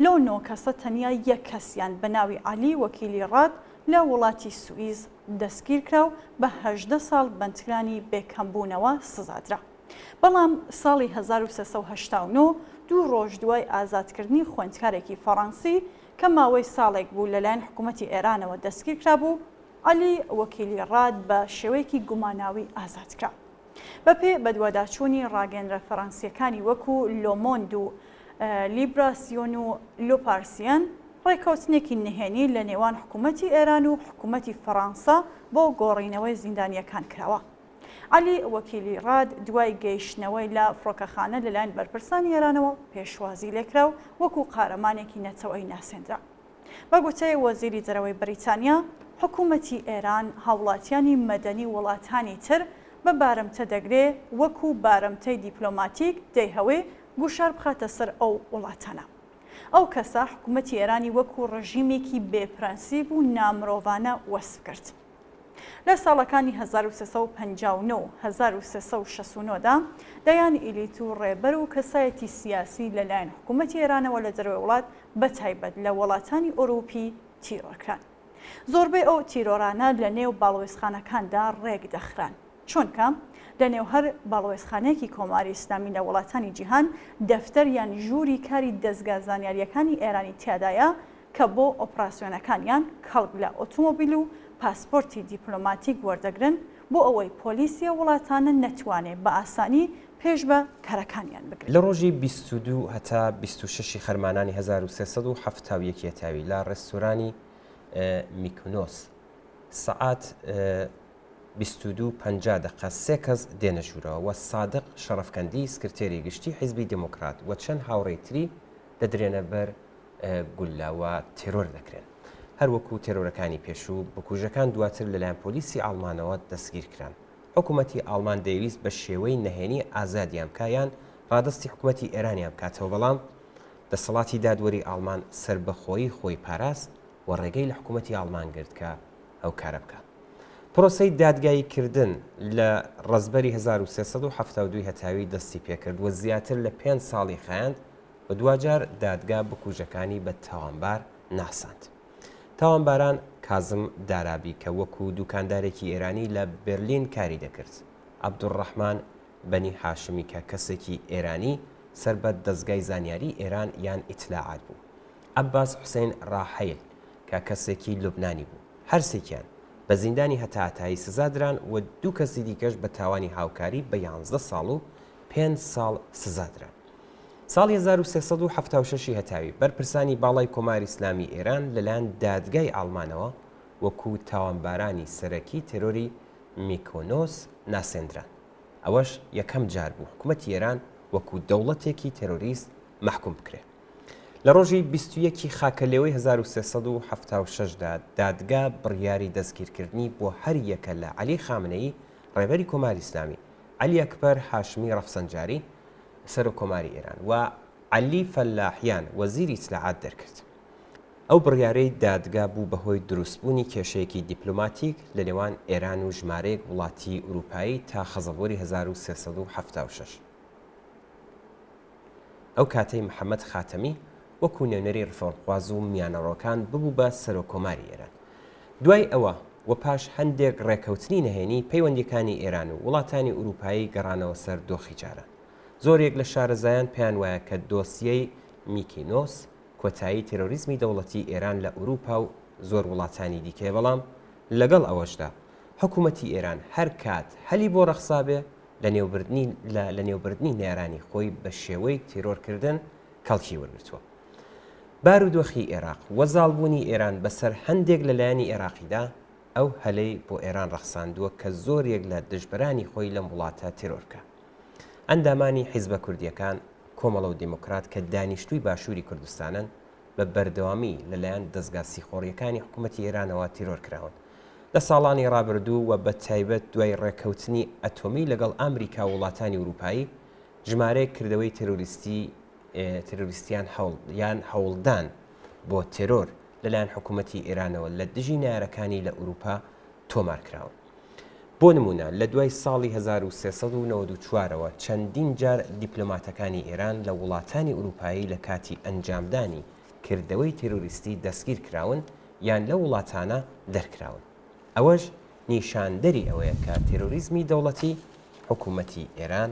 لەو نۆ کەسە تەنیا یەک کەسیان بە ناوی عەلی وەکیلی ڕاد لە وڵاتی سوئیس دەستگیرکرا و بە 18 ساڵ بەندکرانی بێ کەمبوونەوە سزادرا. بەڵام ساڵی 1389 دوو ڕۆژ دوای ئازادکردنی خوێندکارێکی فەڕەنسی کە ماوەی ساڵێک بوو لەلایەن حکوومەتی ئێرانەوە دەستگیرکرابوو، عەلی وەکیلی ڕاد بە شێوەیەکی گوماناوی ئازاد کرا. بەپێ بەدواداچوونی ڕاگەیەنرە فەرەنسییەکانی وەکو لۆمۆند و لیبراسیۆن و لۆپارسیەن، ڕێککەوتنێکی نهێنی لە نێوان حکوومەتی ئێران و حکوومەتی فەڕانسە بۆ گۆڕینەوەی زیندانییەکان کراوە. عەلی وەکیلی ڕاد دوای گەیشتنەوەی لە فڕۆکەخانە لەلایەن بەرپرسانی ئێرانەوە پێشوازی لێکرا و وەکو قارەمانێکی نەتەوەیی ناسێندرا. بە گوتەی وەزیری دەرەوەی بەریتانیا، حکوومەتی ئێران هاوڵاتیانی مەدەنی وڵاتانی تر بە بارمتە دەگرێ، وەکوو بارمتەی دیپلۆماتیک دەیهەوێ گوشار بخاتە سەر ئەو وڵاتانە. ئەو کەسە حکوومەتی ئێرانی وەکوو ڕژیمێکی بێ پرەنسیب و نامرۆڤانە وەسف کرد. لە ساڵەکانی 1359 و 1369 دا دەیان ئیلیت و ڕێبەر و کەسایەتی سیاسی لە لایەن حکوومەتی ئێرانەوە لە دەرەوەی وڵات بە تایبەت لە وەڵاتانی ئۆرووپی تیرۆر کران. زۆربەی ئەو تیرۆرانە لە نێو باڵوێزخانەکاندا ڕێک دەخران. چونکە لە نێو هەر باڵوێزخانەیەکی کۆماری ئیسلامی لە وڵاتانی جیهان دەفتەر یان ژووری کاری دەزگا زانیارییەکانی ئێرانی تیادایە کە بۆ ئۆپراسیۆنەکانیان کەڵک لە ئۆتۆمۆبیل و پاسپۆرتی دیپلۆماتیک وەردەگرن بۆ ئەوەی پۆلیسی ئەو وڵاتانە نەتوانێ بە ئاسانی پێش بە کارەکانیان بگرێ. لە ڕۆژی 22 هەتا 26 ی خەرمانانی 1371 هەتاوی لە ڕێستۆرانی میکونۆس سەعات 22 50 دەقە سێ کەس دێنە ژوورەوە و سادق شەڕەفکەندی سکرتێری گشتی حیزبی دێموکڕات و چەند هاوڕێی تری دەدرێنە بەر گوللە و تێرۆر دەکرێن. هەر وەکوو تێرۆرەکانی پێشوو، بکوژەکان دواتر لەلایەن پۆلیسی ئاڵمانەوە دەستگیر کران. حکوومەتی ئاڵمان دەیویست بە شێوەی نەهێنی ئازادیان بکا یان ڕادەستی حکوومەتی ئێرانیان بکاتەوە، بەڵام دەسەڵاتی دادوەری ئاڵمان سەربەخۆیی خۆی پاراست و ڕێگەی لە حکوومەتی ئاڵمان گرت کە ئەو کارە بکا. پرۆسەی دادگایی کردن لە ڕەزبەری 1372 هەتاوی دەستی پێکرد و زیاتر لە پێنج ساڵی خایاند و دواجار دادگا بکوژەکانی بە تاوانبار ناساند. تاوانباران کازم دارابی کە وەکو دوکاندارێکی ئێرانی لە بێرلین کاری دەکرد، عەبدولڕەحمان بەنی هاشمی کە کەسێکی ئێرانی سەر بە دەزگای زانیاری ئێران یان ئیتلاعات بوو، عەباس حوسەین ڕاحەیل کە کەسێکی لوبنانی بوو. هەرسێکیان بە زیندانی هەتاهەتایی سزا دران و دوو کەسی دیکەش بە تاوانی هاوکاری بە یانزدە ساڵ و پێنج ساڵ سزا دران. ساڵی 1376 ی هەتاوی، بەرپرسانی باڵای کۆماری ئیسلامی ئێران لەلایەن دادگای ئاڵمانەوە وەکوو تاوانبارانی سەرەکی تێرۆری میکۆنۆس ناسێندران. ئەوەش یەکەم جار بوو حکوومەتی ئێران وەکوو دەوڵەتێکی تێرۆریست مەحکووم بکرێ. لە ڕۆژی 21 ی خاکەلێوەی 1376 دا دادگا بڕیاری دەستگیرکردنی بۆ هەر یەکە لە عەلی خامنەیی ڕێبەری کۆماری ئیسلامی، عەلی ئەکبەر هاشمی ڕەفسەنجاری، سەرۆک کۆماری ئێران و عەلی فەلاحیان وەزیری ئیتلاعات دەرکرد. ئەو بڕیارەی دادگا بوو بە هۆی دروستبوونی کێشەیەکی دیپلۆماتیک لە نێوان ئێران و ژمارەیەک وڵاتی ئورووپایی تا خەزەڵوەری 1376. ئەو کاتەی محەمەد خاتەمی وەکوو نوێنەری ڕفۆرمخواز و میانەڕۆکان ببوو بە سەرۆک کۆماری ئێران. دوای ئەوە و پاش هەندێک ڕێکەوتنی نەهێنی، پەیوەندییەکانی ئێران و وڵاتانی ئورووپایی گەڕانەوە سەر دۆخی جاران. زۆرێک لە شارەزایان پێیان وایە کە دۆسیەی میکینۆس کۆتایی تێرۆریزمی دەوڵەتی ئێران لە ئورووپا و زۆر وڵاتانی دیکەیە بەڵام لەگەڵ ئەوەشدا حکوومەتی ئێران هەر کات هەلی بۆ ڕەخسابێ لە نێوبردنی لە لەنێوبردنی نەیارانی خۆی بە شێوەی تێرۆرکردن کەڵکی وەرگرتووە. بارودۆخی ئێراق و زاڵبوونی ئێران بەسەر هەندێک لە لایەنی ئێراقیدا، ئەو هەلەی بۆ ئێران ڕەخساندووە کە زۆرێک لە دژبەرانی خۆی لەم وڵاتە تێرۆر بکا. ئەندامانی حیزبە کوردییەکان، کۆمەڵە و دیموکرات کە دانیشتووی باشووری کوردستانن، بە بەردەوامی لەلایەن دەزگا سیخۆڕییەکانی حکوومەتی ئێرانەوە تیرۆر کراون. لە ساڵانی ڕابردوو و بە تایبەت دوای ڕێککەوتنی ئەتۆمی لەگەڵ ئامریکا و وڵاتانی ئورووپایی، ژمارەیەک کردەوەی تێرۆریستی تێرۆریستیان هەوڵ یان هەوڵدان بۆ تێرۆر لەلایەن حکوومەتی ئێرانەوە لە دژی نەیارەکانی لە ئورووپا تۆمار کراون. بۆ نموونە لە دوای ساڵی 1394 ەوە چەندین جار دیپلۆماتەکانی ئێران لە وڵاتانی ئورووپایی لە کاتی ئەنجامدانی کردەوەی تێرۆریستی دەستگیر کراون یان لەو وڵاتانە دەرکراون. ئەوەش نیشاندەری ئەوەیە کە تێرۆریزمی دەوڵەتی حکوومەتی ئێران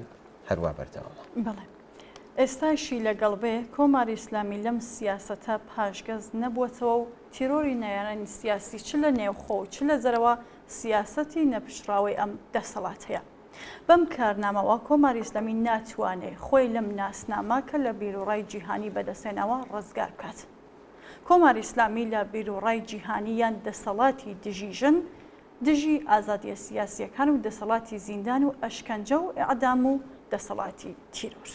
هەروا بەردەوامە. بەڵێ. ئێستایشی لەگەڵ بێ، کۆماری ئیسلامی لەم سیاسەتە پاشگەز نەبووەتەوە و تیرۆری نەیارانی سیاسی چ لە نێوخۆ و چ لە دەرەوە سیاسەتی نەپچڕاوەی ئەم دەسەڵاتەیە. بەم کارنامەوە کۆماری ئیسلامی ناتوانێ خۆی لەم ناسنامە کە لە بیروڕای جیهانی بەدەستهێناوە ڕزگار بکات. کۆماری ئیسلامی لە بیروڕای جیهانی یان دەسەڵاتی دژی ژن، دژی ئازادییە سیاسییەکان و دەسەڵاتی زیندان و ئەشکەنجە و ئێعدام و دەسەڵاتی تیرۆر.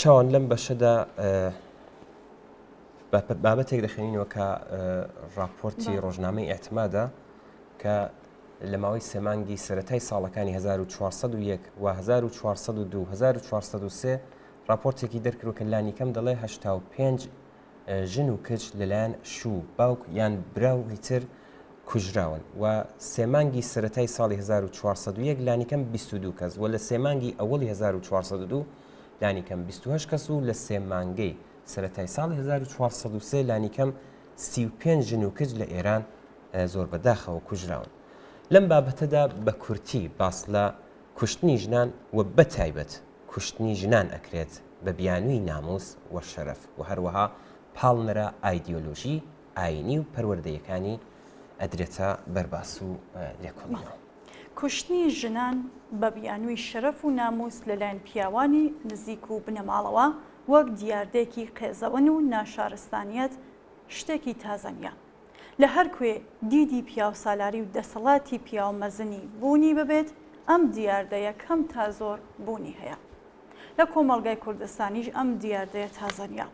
چاوان لەم بەشەدا بابەتێک دەخێنینەوە کە راپۆرتی ڕۆژنامەی ئەتمادە کە لە ماوەی سێمانگی سەتای ساڵەکانی 1401 و 1402 1403 راپۆرتێکی دەرکرد کە لانیکەم دەڵێ 85 ژن و کچ لەلایەن شوو، باوک یان برا و هیتر کوژراون و سێ مانگی سەرەتای ساڵی 1401 لانیکەم 22 کەس و لە سێ مانگی ئەوەڵی 1402 لانیکەم 28 کەس و لە سێ مانگەی سەرەتای ساڵی 1403 لانیکەم 35 ژن و کچ لە ئێران زۆر بەداخەوە کوژراون. لەم بابەتەدا بە کورتی باس لە کوشتنی ژنان و بەتایبەت کوشتنی ژنان ئەکرێت بە بیانووی ناموس و شەرەف و هەروەها پاڵنەرە ئایدیۆلۆژی، ئایینی و پەروەردەیەکانی ئەدرێتە بەر باس و لێکۆڵینەوە. کوشتنی ژنان بە بیانووی شەرەف و ناموس لەلایەن پیاوانی نزیک و بنەماڵەوە وەک دیاردەیەکی قێزەون و ناشارستانیەت شتێکی تازە نیە. لە هەر کوێ دیدی پیاوسالاری و دەسەڵاتی پیاومەزنی بوونی ببێت، ئەم دیاردەیە کەم تا زۆر بوونی هەیە. لە کۆمەڵگای کوردستانیش ئەم دیاردەیە تازە نییە.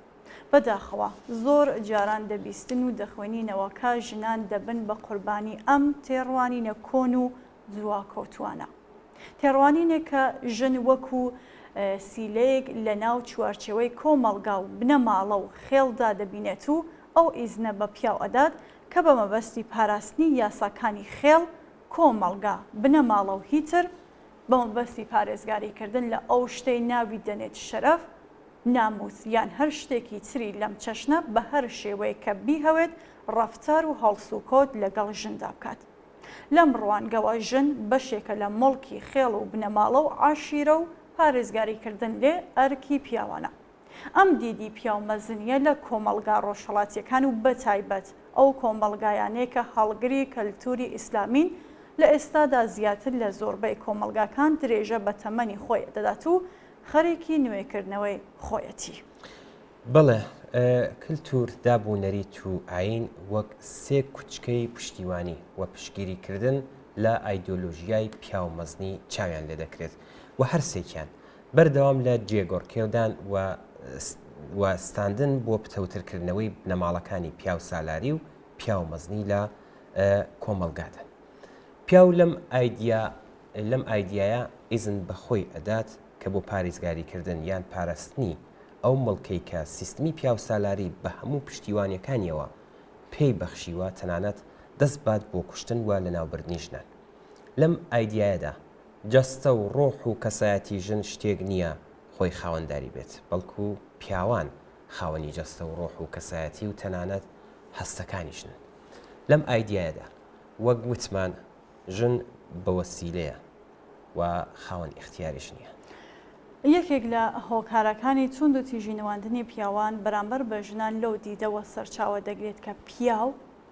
بەداخەوە زۆر جاران دەبیستن و دەخوێنینەوە کە ژنان دەبن بە قوربانی ئەم تێڕوانینە کۆن و دواکەوتووانە. تێڕوانینێک کە ژن وەکو سیلەیەک لە ناو چوارچێوەی کۆمەڵگا و بنەماڵە و خێڵدا دەبینێت و ئەو ئیزنە بە پیاو ئەدات کە بە مەبەستی پاراستنی یاساکانی خێڵ، کۆمەڵگا، بنەماڵە و هیتر، بە مەبەستی پارێزگاری کردن لە ئەو شتەی ناوی دەنێت شەرەف، ناموس یان هەر شتێکی تری لەم چەشنە بە هەر شێوەیەک کە بیهەوێت ڕەفتار و هەڵسوکەوت لەگەڵ ژندا بکات. لەم ڕوانگەوە ژن بەشێکە لە موڵکی خێڵ و بنەماڵە و عەشیرە و پارێزگاری کردن لێ ئەرکی پیاوانە. ئەم دیدی پیاو مەزنییە لە کۆمەڵگا ڕۆژهەڵاتییەکان و بەتایبەت ئەو کۆمەڵگایانەی کە هەڵگری کەلتوری ئیسلامین لە ئێستادا زیاتر لە زۆربەی کۆمەڵگاکان درێژە بە تەمەنی خۆی دەدات و خەریکی نوێکردنەوەی خۆیەتی. بەڵێ، کلتور، داب و نەریت و ئایین وەک سێ کوچکەی پشتیوانی و پشتگیری کردن لە ئایدۆلۆژیای پیاومەزنی چاویان لێدەکرێت و هەرسێکیان بەردەوام لە جێگۆڕکێودان و و ستاندن بۆ پتەوترکردنەوەی بنەماڵەکانی پیاوسالاری و پیاومەزنی لە کۆمەڵگادان. پیاو لەم ئایدیا لەم ئایدیایە ئیزن بە خۆی ئەدات کە بۆ پاریزگاریکردن یان پاراستنی ئەو موڵکەی کە سیستمی پیاوسالاری بە هەموو پشتیوانیەکانیەوە پێی بەخشیوە تەنانەت دەست بات بۆ کوشتن و لەناوبردنی ژنان. لەم ئایدیایەدا جەستە و ڕۆح و کەسایەتی ژن شتێک نییە خۆی خاوەنداری بێت، بەڵکو پیاوان خاوەنی جەستە و ڕۆح و کەسایەتی و تەنانەت هەستەکانی ژنن. لەم ئایدیایەدا وەک وتمان ژن بە وەسیلەیە و خاوەن ئیختیاریش نییە. یەکێک لە هۆکارەکانی توندوتیژی نواندنی پیاوان بەرامبەر بە ژنان لەو دیدەوە سەرچاوە دەگرێت کە پیاو.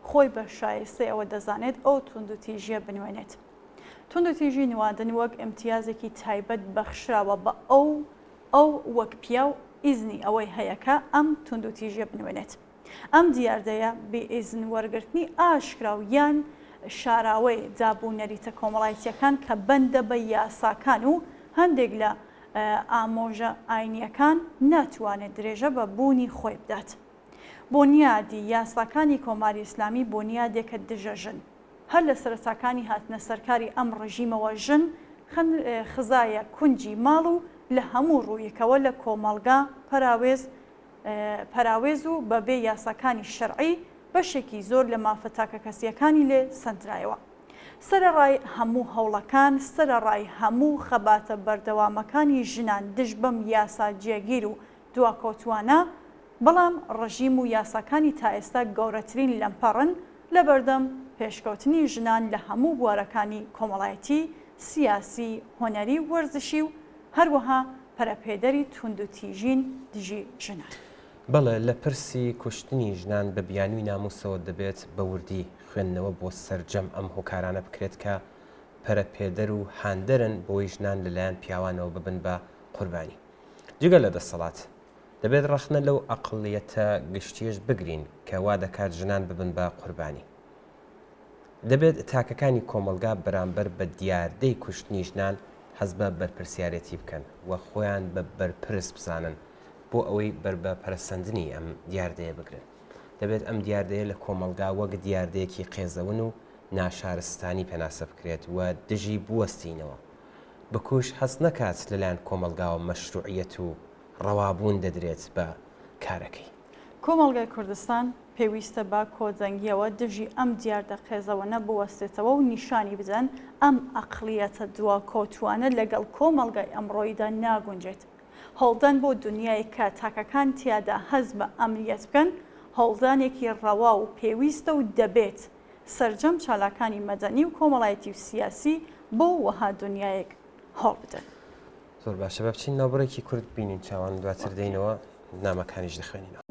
خۆی بە شایستەی ئەوە دەزانێت ئەو توندوتیژییە بنوێنێت. توندوتیژی نواندن وەک ئیمتیازێکی تایبەت بەخشراوە بە ئەو، ئەو وەک پیاو ئیزنی ئەوەی هەیە کە ئەم توندوتیژیە بنوێنێت. ئەم دیاردەیە بێ ئیزن وەرگرتنی ئاشکرا و یان شاراوەی داب و نەریتە کۆمەڵایتیەکان کە بەندە بە یاساکان و هەندێک لە ئامۆژە ئاینیەکان ناتوانێت درێژە بە بوونی خۆی بدات. بونیادی یاساکانی کۆماری ئیسلامی بونیادێکە دژە ژن. هەر لە سەرەتاکانی هاتنە سەرکاری ئەم ڕژیمەوە ژن خزایە کونجی ماڵ و لە هەموو ڕوویەکەوە لە کۆمەڵگا پەراوێز پەراوێز و بە بێ یاساکانی شەرعی بەشێکی زۆر لە مافە تاکەکەسییەکانی لێ سەندرایەوە. سەرەڕای هەموو هەوڵەکان، سەرەڕای هەموو خەباتە بەردەوامەکانی ژنان دژ بەم یاسا جێگیر و دواکەوتووانە، بەڵام ڕژیم و یاساکانی تا ئێستا گەورەترین لەمپەڕن لەبەردەم پێشکەوتنی ژنان لە هەموو بوارەکانی کۆمەڵایەتی، سیاسی، هونەری و وەرزشی و هەروەها پەرەپێدەری توندوتیژین دژی ژنان. بەڵێ، لە پرسی کوشتنی ژنان بە بیانووی ناموسەوە دەبێت بە وردی خوێندنەوە بۆ سەرجەم ئەم هۆکارانە بکرێت کە پەرەپێدەر و هاندەرن بۆی ژنان لەلایەن پیاوانەوە ببن بە قوربانی. جگە لە دەسەڵات، دەبێت ڕەخنە لەو ئەقڵیەتە گشتیەش بگرین کە وا دەکات ژنان ببن بە قوربانی. دەبێت تاکەکانی کۆمەڵگا بەرامبەر بە دیاردەی کوشتنی ژنان هەست بە بەرپرسیارێتی بکەن و خۆیان بە بەرپرس بزانن بۆ ئەوەی بەر بە پەرەسەندنی ئەم دیاردەیە بگرن. دەبێت ئەم دیاردەیە لە کۆمەڵگا وەک دیاردەیەکی قێزەون و ناشارستانی پێناسە بکرێت و دژی بوەستینەوە. بکوژ هەست نەکات لەلایەن کۆمەڵگاوە مەشروعیەت و ڕەوابوون دەدرێت بە کارەکەی. کۆمەڵگای کوردستان پێویستە بە کۆدەنگیەوە دژی ئەم دیاردە قێزەوەنە بوەستێتەوە و نیشانی بدەن ئەم ئەقڵیەتە دواکەوتوانە لەگەڵ کۆمەڵگای ئەمڕۆیدا ناگونجێت. هەوڵدان بۆ دونیایەک کە تاکەکان تیادا هەست بە ئەمنیەت بکەن هەوڵدانێکی ڕەوا و پێویستە و دەبێت سەرجەم چالاکانی مەدەنی و کۆمەڵایەتی و سیاسی بۆ وەها دونیایەک هەوڵ بدەن. زۆر باشە با بچین ناوبڕێکی کورت بینین چاوان دواتر دێینەوە نامەکانیش دەخوێنینەوە.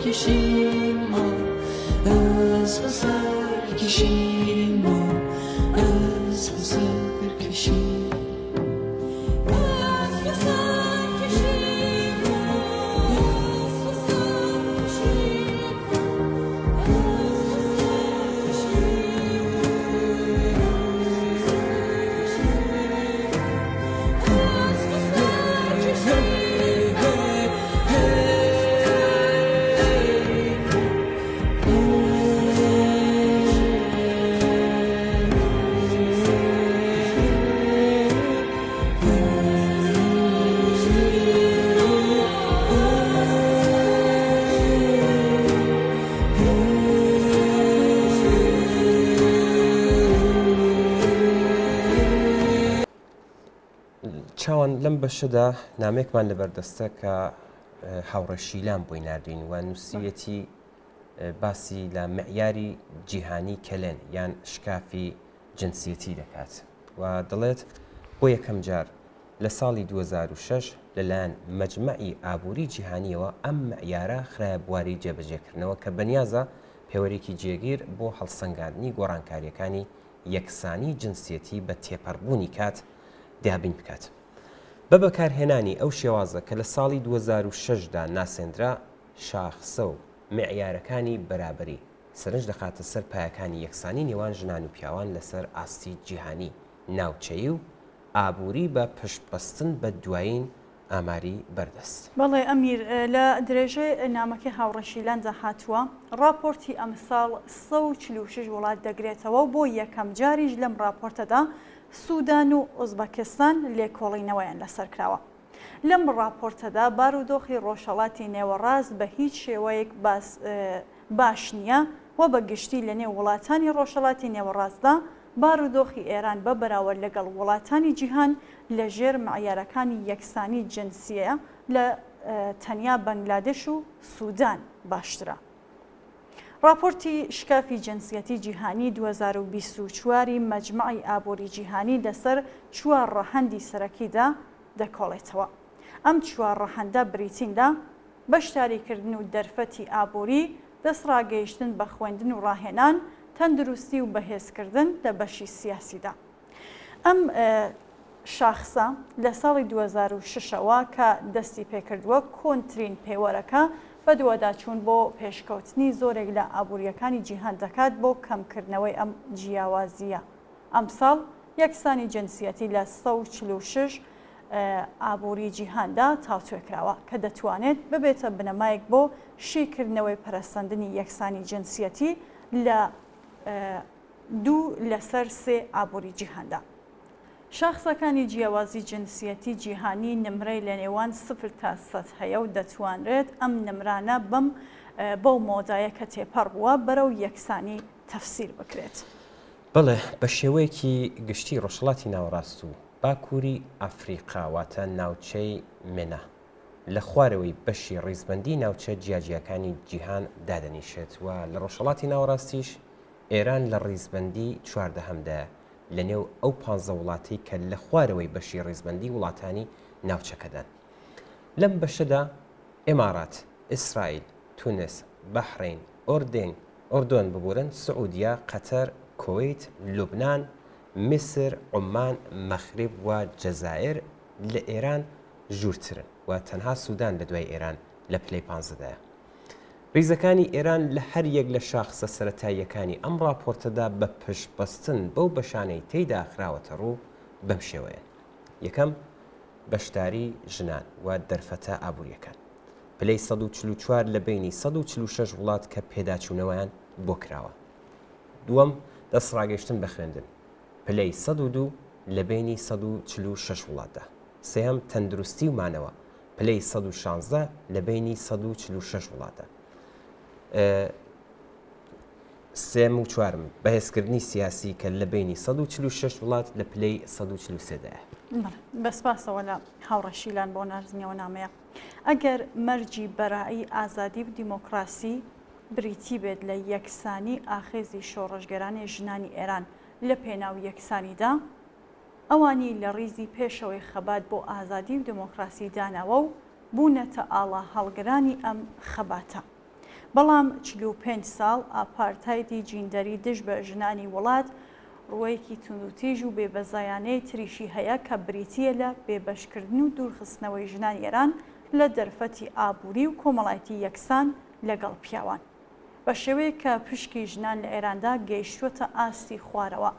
سەرکێشیم ما ئەسپ و سەرکێشیم ما ئەسپ و سەرکێشیم. چاوان لەم بەشەدا نامێکمان لەبەردەستە کە هاوڕێ شیلان بۆی ناردوین و نووسیەتی باسی لە معیاری جیهانی کەلێن یان شکافی جنسیەتی دەکات و دەڵێت بۆ یەکەم جار لە ساڵی 2006 لەلایەن مەجمەعی ئابووری جیهانیەوە ئەم معیارە خرایە بواری جێبەجێکردنەوە کە بەنیازە پێوەرێکی جێگیر بۆ هەڵسەنگاندنی گۆڕانکاریەکانی یەکسانی جنسیەتی بە تێپەڕبوونی کات دابین بکات. بە بەکارهێنانی ئەو شێوازە کە لە ساڵی 2006 دا ناسێندرا، شاخسە و معیارەکانی بەرابەری، سەرنج دەخاتە سەر پایەکانی یەکسانی نێوان ژنان و پیاوان لەسەر ئاستی جیهانی، ناوچەیی و ئابووری بە پشتبەستن بە دوایین ئاماری بەردەست. بەڵێ ئەمیر، لە درێژەی نامەکەی هاوڕێ شیلاندا هاتووە، ڕاپۆرتی ئەمساڵ 146 وڵات دەگرێتەوە و بۆ یەکەمجاریش لەم ڕاپۆرتەدا سودان و ئۆزبەکستان لێکۆڵینەوەیان لەسەر کراوە. لەم ڕاپۆرتەدا بارودۆخی ڕۆژهەڵاتی نێوەڕاست بە هیچ شێوەیەک باس باش نییە و بە گشتی لە نێو وڵاتانی ڕۆژهەڵاتی نێوەڕاستدا بارودۆخی ئێران بە بەراوەرد لەگەڵ وڵاتانی جیهان لە ژێر معیارەکانی یەکسانی جنسییە لە تەنیا بەنگلادش و سودان باشترە. ڕاپۆرتی شکافی جنسیەتی جیهانی 2024 ی مەجمەعی ئابووری جیهانی لەسەر چوار ڕەهەندی سەرەکیدا دەکۆڵێتەوە. ئەم چوار ڕەهەندە بریتین لە، بەشداریکردن و دەرفەتی ئابووری، دەستڕاگەیشتن بە خوێندن و ڕاهێنان، تەندروستی و بەهێزکردن لە بەشی سیاسیدا. ئەم شاخسە لە ساڵی 2006 ەوە کە دەستی پێکردووە، کۆنترین پێوەرەکە بەدواداچوون بۆ پێشکەوتنی زۆرێک لە ئابوورییەکانی جیهان دەکات بۆ کەمکردنەوەی ئەم جیاوازییە. ئەمساڵ یەکسانی جنسیەتی لە 146 ئابووری جیهاندا تاوتوێ کراوە، کە دەتوانێت ببێتە بنەمایەک بۆ شیکردنەوەی پەرەسەندنی یەکسانی جنسیەتی لە دوو لەسەر سێ ئابووری جیهاندا. شاخسەکانی جیاوازی جنسیەتی جیهانی نمرەی لە نێوان سفر تا سەد هەیە و دەتوانرێت ئەم نمرانە بەم بەو مۆدایە کە تێپەڕ بووە بەرەو یەکسانی تەفسیر بکرێت. بەڵێ، بە شێوەیەکی گشتی ڕۆژهەڵاتی ناوەڕاست و باکووری ئەفریقا واتە ناوچەی مێنا لە خوارەوەی بەشی ڕیزبەندی ناوچە جیاجیاکانی جیهان دادەنیشێت و لە ڕۆژهەڵاتی ناوەڕاستیش ئێران لە ڕیزبەندی چواردەهەمدایە لە نێو ئەو پانزە وڵاتەی کە لە خوارەوەی بەشی ڕیزبەندی وڵاتانی ناوچەکەدان. لەم بەشەدا ئیمارات، ئیسرائیل، تونس، بەحرەین، ئۆردێن، ئۆردۆن ببورن، سعودیە، قەتەر، کوەیت، لوبنان، میسر، عومان، مەغریب و جەزائیر لە ئێران ژوورترن و تەنها سودان لە دوای ئێران لە پلەی پانزەدایە. ریزەکانی ئێران لە هەر یەک لە شاخسە سەرەتاییەکانی ئەم راپۆرتەدا بە پشت بەستن بەو بەشانەی تێیدا خراوەتە ڕوو بەم شێوەیەن، یەکەم، بەشداری ژنان و دەرفەتە ئابوورییەکان، پلەی 144 لە بەینی 146 وڵات کە پێداچوونەوەیان بۆ کراوە. دووەم، دەستڕاگەیشتن بە خوێندن، پلەی 102 لە بەینی 146 وڵاتدا. سێیەم، تەندروستی و مانەوە، پلەی 116 لە بەینی 146 وڵاتدا. سێم و چوارم، بەهێزکردنی سیاسی کە لە بەینی 146 وڵات لە پلەی 143 دایە. بە سپاسەوە لە هاوڕێ شیلان بۆ ناردنی ئەو نامەیە. ئەگەر مەرجی بەرائی ئازادی و دیمۆکراسی بریتی بێت لە یەکسانی ئاخێزی شۆڕشگێرانەی ژنانی ئێران لە پێناو یەکسانیدا، ئەوانی لە ڕیزی پێشەوەی خەبات بۆ ئازادی و دێمۆکراسی داناوە و بوونەتە ئاڵا هەڵگرانی ئەم خەباتە. بەڵام 45 ساڵ ئاپارتایدی جیندەری دژ بە ژنانی وڵات ڕووەیەکی توندوتیژ و بێبەزەیانەی تریشی هەیە کە بریتییە لە بێبەشکردن و دوورخستنەوەی ژنانی ئێران لە دەرفەتی ئابووری و کۆمەڵایەتی یەکسان لەگەڵ پیاوان. بە شێوەیەک کە پشکی ژنان لە ئێراندا گەیشتووەتە ئاستی خوارەوە.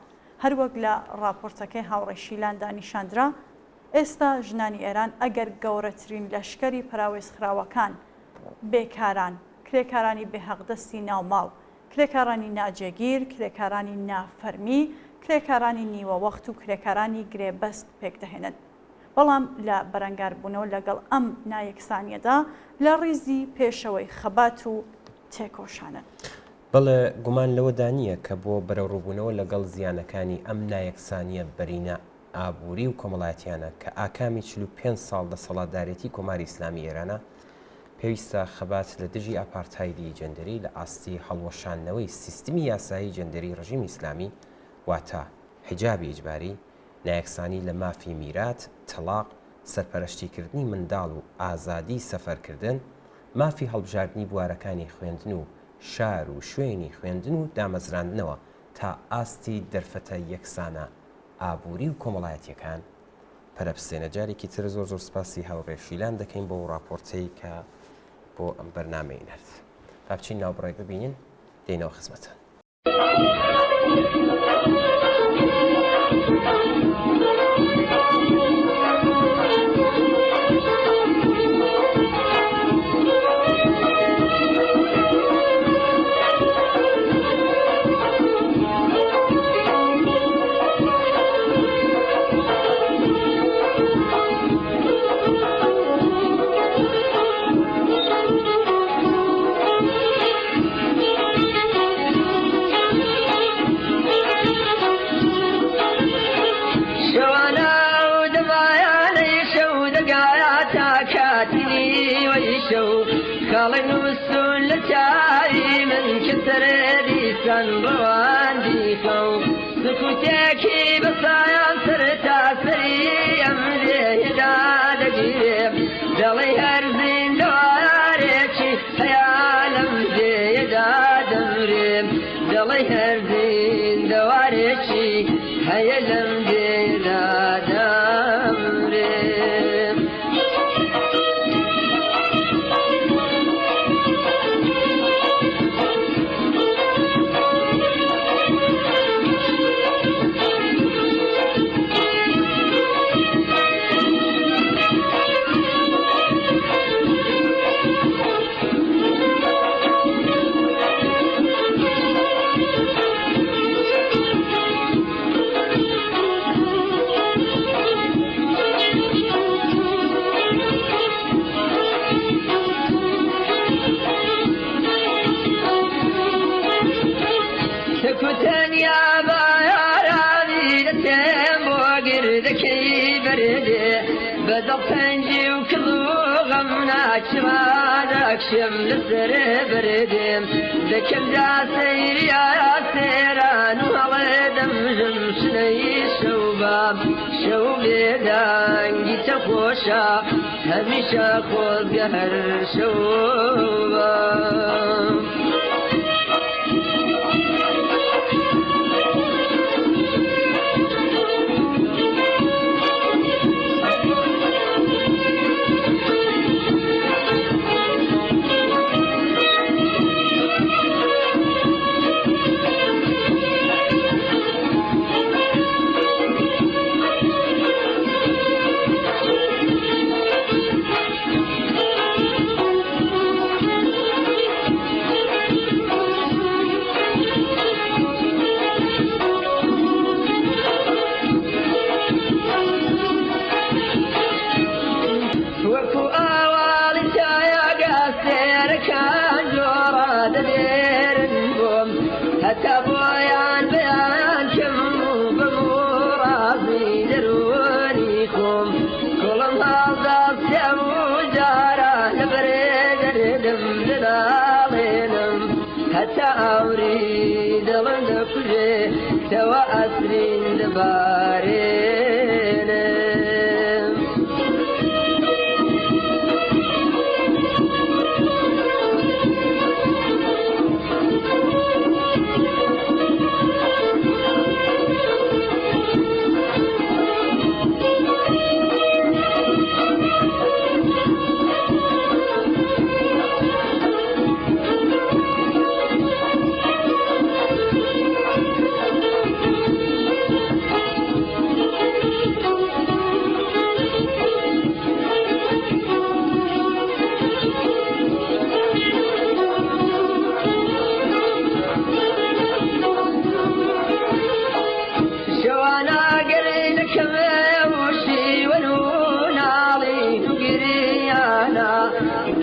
هەروەک لە ڕاپۆرتەکەی هاوڕێ شیلاندا نیشاندرا، ئێستا ژنانی ئێران ئەگەر گەورەترین لەشکەری پەراوێزخراوەکان، بێکاران، کرێکارانی بێهەقدەستی ناوماڵ، کرێکارانی ناجێگیر، کرێکارانی نافەرمی، کرێکارانی نیوەوەخت و کرێکارانی گرێبەست پێکدەهێنن. بەڵام لە بەرەنگاربوونەوە لەگەڵ ئەم نایەکسانییەدا لە ڕیزی پێشەوەی خەبات و تێکۆشانن. بەڵێ، گومان لەوەدا نییە کە بۆ بەرەوڕووبوونەوە لەگەڵ زیانەکانی ئەم نایەکسانییە بەرینە ئابووری و کۆمەڵایەتییانە کە ئاکامی 45 ساڵ دەسەڵاتدارێتی کۆماری ئیسلامی ئێرانە، پێویستە خەبات لە دژی ئاپارتایدی جێندەری لە ئاستی هەڵوەشاندنەوەی سیستمی یاسایی جێندەری ڕژیمی ئیسلامی، واتە حیجابی ئیجباری، نایەکسانی لە مافی میرات، تەڵاق، سەرپەرەشتیکردنی منداڵ و ئازادیی سەفەرکردن، مافی هەڵبژاردنی بوارەکانی خوێندن و شار و شوێنی خوێندن و دامەزراندنەوە تا ئاستی دەرفەتە یەکسانە ئابووری و کۆمەڵایەتییەکان پەرە بستێنێت. جارێکی تر زۆر زۆر سپاسی هاوڕێ شیلان دەکەین بۆ ڕاپۆرتەی کە بۆ ئەم بەرنامەی نرد. با بچین ناوبڕێک ببینین دێینەوە خزمەتان.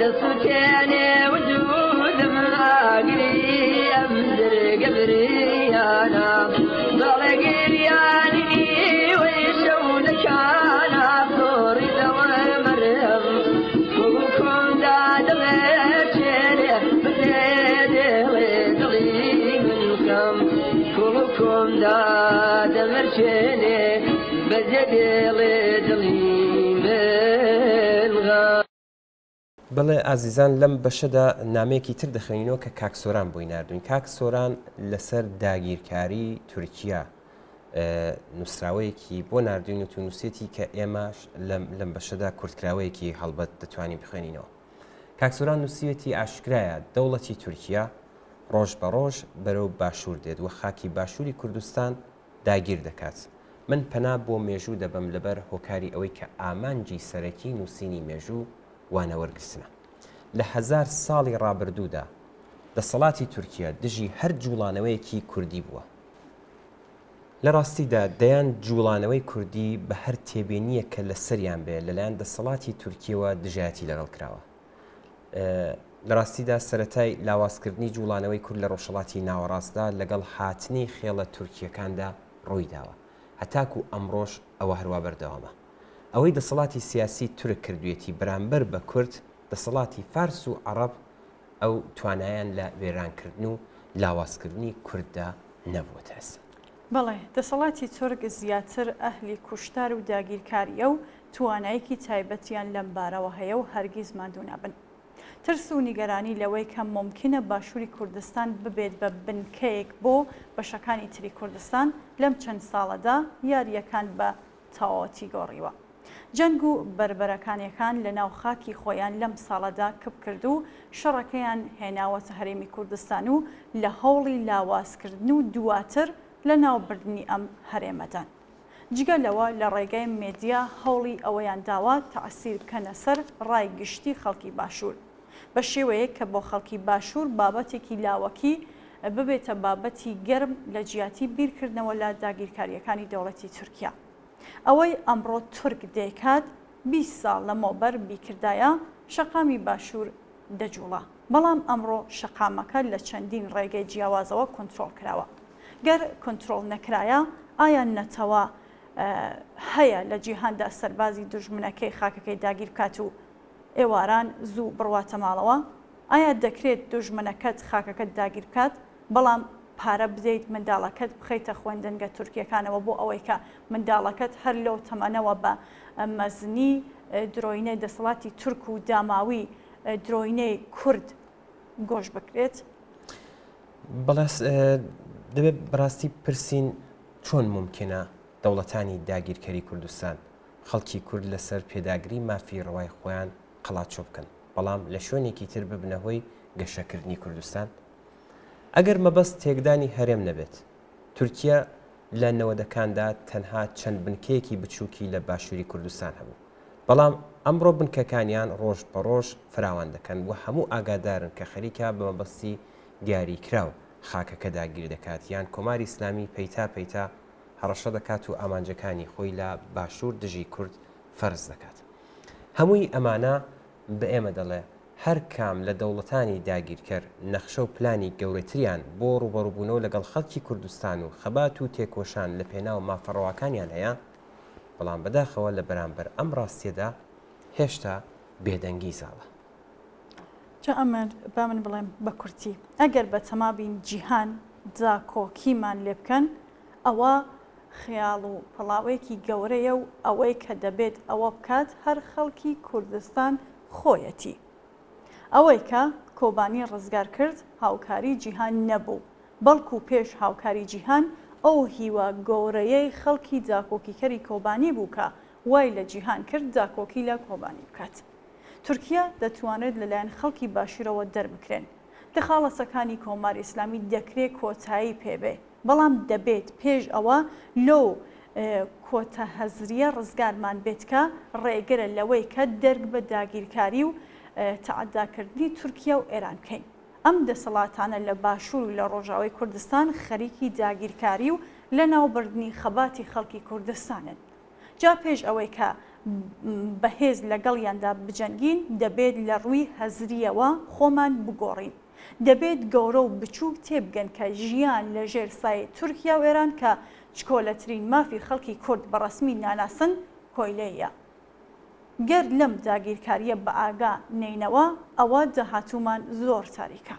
دەسوتێنێ وجودم ئاگری ئەم جەرگە بریانە دەڵێ گریانی نیوەی شەو دەکانە تۆڕی دەوە مەرم کوڵکۆمدا دەمەچێنێ بزێ دێڵێ دڵی من خەم کوڵکۆمدا دەمەچێنێ بەجێ دێڵێ دڵی من غەم. بەڵێ ئازیزان لەم بەشەدا نامەیەکی تر دەخوێنینەوە کە کاک سۆران بۆی ناردوین کاک سۆران لەسەر داگیرکاری تورکیا نووسراوەیەکی بۆ ناردوین و تونوسێتی کە ئێمەش لەم بەشەدا کورتکراوەیەکی هەڵبەت دەتوانین بخوێنینەوە کاک سۆران نووسیوێتی ئاشکرایە دەوڵەتی تورکیا ڕۆژ بە ڕۆژ بەرەو باشوور دێت و خاکی باشووری کوردستان داگیر دەکات. من پەنا بۆ مێژوو دەبەم لەبەر هۆکاری ئەوەی کە ئامانجی سەرەکی نووسینی مێژوو وانەوەرگرتنە. لە هەزار ساڵی ڕابردوودا دەسەڵاتی تورکیە دژی هەر جووڵانەوەیەکی کوردی بووە. لە ڕاستیدا دەیان جووڵانەوەی کوردی بە هەر تێبینییەک کە لەسەریان بێ لەلایەن دەسەڵاتی تورکیەوە دژایەتی لەگەڵ کراوە. لە ڕاستیدا سەرەتای لاوازکردنی جوڵانەوەی کورد لە ڕۆژهەڵاتی ناوەڕاستدا لەگەڵ هاتنی خێڵە تورکییەکاندا ڕوویداوە، هەتاکو ئەمڕۆش ئەوە هەروا بەردەوامە. ئەوەی دەسەڵاتی سیاسی تورک کردویەتی بەرامبەر بە کورد، دەسەڵاتی فارس و عەڕەب ئەو توانایان لە وێرانکردن و لاوازکردنی کورددا نەبووە تا ئێستا. بەڵێ، دەسەڵاتی تورک زیاتر ئەهلی کوشتار و داگیرکارییە و توانایەکی تایبەتیان لەم بارەوە هەیە و هەرگیز ماندوو نابن. ترس و نیگەرانی لەوەی کە مومکینە باشووری کوردستان ببێت بە بنکەیەک بۆ بەشەکانی تری کوردستان، لەم چەند ساڵەدا یارییەکان بە تەواوەتی گۆڕیوە. جەنگ و بەربەرەکانێکان لە ناو خاکی خۆیان لەم ساڵەدا کپ کرد و شەڕەکەیان هێناوەتە هەرێمی کوردستان و لە هەوڵی لاوازکردن و دواتر لە ناوبردنی ئەم هەرێمەدان. جگە لەوە لە ڕێگای مێدیا هەوڵی ئەوەیان داوە تەعسیر بکەنە سەر ڕای گشتی خەڵکی باشوور بە شێوەیەک کە بۆ خەڵکی باشوور بابەتێکی لاوەکی ببێتە بابەتی گەرم لە جیاتی بیرکردنەوە لە داگیرکارییەکانی دەوڵەتی تورکیا. ئەوەی ئەمڕۆ تورک دەیکات 20 ساڵ لەمەوبەر بیکردایە شەقامی باشوور دەجوڵا، بەڵام ئەمڕۆ شەقامەکە لە چەندین ڕێگەی جیاوازەوە کۆنترۆڵ کراوە. گەر کۆنترۆڵ نەکرایە ئایا نەتەوە هەیە لە جیهاندا سەربازی دوژمنەکەی خاکەکەی داگیر بکات و ئێواران زوو بڕواتە ماڵەوە؟ ئایا دەکرێت دوژمنەکەت خاکەکەت داگیر بکات بەڵام پارە بدەیت منداڵەکەت بخەیتە خوێندنگە تورکیەکانەوە بۆ ئەوەی کە منداڵەکەت هەر لەو تەمەنەوە بە مەزنی درۆینەی دەسەڵاتی تورک و داماوی درۆینەی کورد گۆش بکرێت؟ بەڵێ دەبێت بەڕاستی پرسین چۆن مومکینە دەوڵەتانی داگیرکەری کوردستان خەڵکی کورد لەسەر پێداگری مافی ڕەوای خۆیان قەڵاچۆ بکەن بەڵام لە شوێنێکی تر ببنە هۆی گەشەکردنی کوردستان؟ ئەگەر مەبەست تێکدانی هەرێم نەبێت، تورکیە لە نەوەدەکاندا تەنها چەند بنکەیەکی بچووکی لە باشووری کوردستان هەبوو، بەڵام ئەمڕۆ بنکەکانیان ڕۆژ بە ڕۆژ فراوان دەکەن و هەموو ئاگادارن کە خەریکە بە مەبەستی دیاریکراو خاکەکە داگیر دەکات یان کۆماری ئیسلامی پەیتا پەیتا هەڕەشە دەکات و ئامانجەکانی خۆی لە باشوور دژی کورد فەرز دەکات. هەمووی ئەمانە بە ئێمە دەڵێ هەر کام لە دەوڵەتانی داگیرکەر نەخشە و پلانی گەورەتریان بۆ ڕووبەڕووبوونەوە لەگەڵ خەڵکی کوردستان و خەبات و تێکۆشان لە پێناو مافە ڕەواکانیان هەیە، بەڵام بەداخەوە لە بەرامبەر ئەم ڕاستیەدا هێشتا بێدەنگی زاڵە. جا ئەمەر با من بڵێم بە کورتی ئەگەر بەتەما بین جیهان داکۆکیمان لێ بکەن ئەوە خەیاڵ و پەڵاوەیەکی گەورەیە و ئەوەی کە دەبێت ئەوە بکات هەر خەڵکی کوردستان خۆیەتی. ئەوەی کە کۆبانی ڕزگار کرد هاوکاری جیهان نەبوو، بەڵکو پێش هاوکاری جیهان ئەو هیوا گەورەیەی خەڵکی داکۆکیکەری کۆبانی بوو کە وای لە جیهان کرد داکۆکی لە کۆبانی بکات. تورکیا دەتوانرێت لەلایەن خەڵکی باشورەوە دەربکرێن. دخاڵەتەکانی کۆماری ئیسلامی دەکرێ کۆتایی پێ بێ. بەڵام دەبێت پێش ئەوە لەو کۆتە هزرییە ڕزگارمان بێت کە ڕێگرە لەوەی کە دەرک بە داگیرکاری و تەعەداکردنی تورکیا و ئێران بکەین. ئەم دەسەڵاتانە لە باشوور و لە ڕۆژاوای کوردستان خەریکی داگیرکاری و لەناوبردنی خەباتی خەڵکی کوردستانن. جا پێش ئەوەی کە بەهێز لەگەڵیاندا بجەنگین دەبێت لە ڕووی هزرییەوە خۆمان بگۆڕین. دەبێت گەورە و بچووک تێبگەن کە ژیان لە ژێر سایەی تورکیا و ئێران کە چکۆلەترین مافی خەڵکی کورد بە ڕەسمی ناناسن، کۆیلەییە. گەر لەم داگیرکارییە بەئاگا نێینەوە ئەوە داهاتوومان زۆر تاریکە.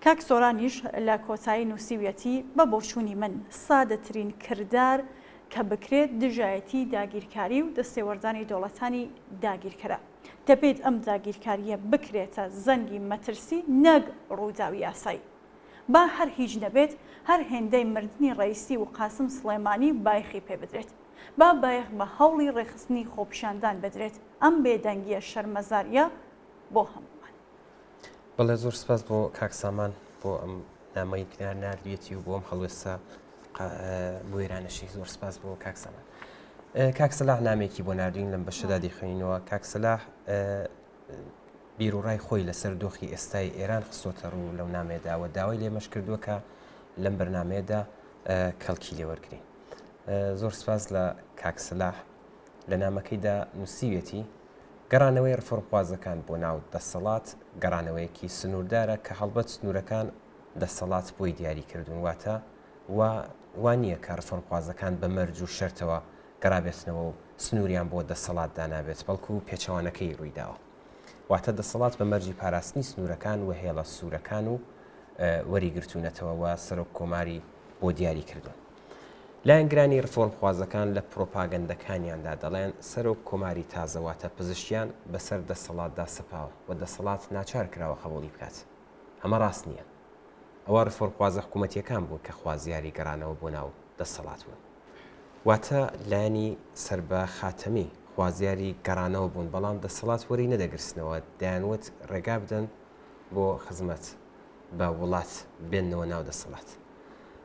کاک سۆرانیش لە کۆتایی نووسیویەتی، بە بۆچوونی من سادەترین کردار کە بکرێت دژایەتی داگیرکاری و دەستێوەردانی دەوڵەتانی داگیرکەرە. دەبێت ئەم داگیرکارییە بکرێتە زەنگی مەترسی نەک ڕووداوی یاسایی. با هەر هیچ نەبێت هەر هێندەی مردنی ڕەئیسی و قاسم سڵێمانی بایەخی پێ بدرێت. با بایەخ بە هەوڵی ڕێکخستنی خۆپیشاندان بدرێت. ئەم بێدەنگییە شەرمەزارییە بۆ هەموومان. بەڵێ زۆر سپاس بۆ کاک سامان بۆ ئەم نامەی کە ناردویەتی و بۆ ئەم هەڵوێستە بوێرانەشی زۆر سپاس بۆ کاک سامان. کاک سەلاح نامێکی بۆ ناردوین لەم بەشەدا دیخوێنینەوە کاک سەلاح بیرروڕای خۆی لەسەر دۆخی ئێستای ئێران خستۆتە ڕوو لەو نامێدا و داوای لێمەش کردووە کە لەم بەرنمەیەدا کەڵکی لێوەرگین زۆر سپاس لە کاک سەلاح لە نامەکەیدا نووسیوێتی گەڕانەوەی ڕفۆرمخوازەکان بۆ ناو دەسەڵات گەڕانەوەیەکی سنووردارە کە هەڵبەت سنوورەکان دەسەڵات بۆی دیاری کردوون واتە وا وا نییە کە ڕفۆرمخوازەکان بە مەرج و شەرتەوە گەڕابێتنەوە و سنووریان بۆ دەسەڵات دانابێت بەڵکو پێچەوانەکەی ڕوویداوە واتە دەسەڵات بە مەرجی پاراستنی سنوورەکان و هێڵە سوورەکان و وەریگرتوونەتەوە و سەرۆک کۆماری بۆ دیاری کردوون. لایەنگرانی ڕفۆرمخوازەکان لە پرۆپاگەندەکانیاندا دەڵێن سەرۆک کۆماری تازە واتە پزشکیان بەسەر دەسەڵاتدا سەپاوە و دەسەڵات ناچار کراوە قەبوڵی بکات. ئەمە ڕاست نییە. ئەوە ڕفۆرمخوازە حکوومەتییەکان بوون کە خوازیاری گەڕانەوە بۆ ناو دەسەڵات بوون. واتە لایەنی سەر بە خاتەمی خوازیاری گەڕانەوە بوون، بەڵام دەسەڵات وەری نەدەگرسنەوە، دەیانوت ڕێگا بدەن بۆ خزمەت بە وڵات بێننەوە ناو دەسەڵات.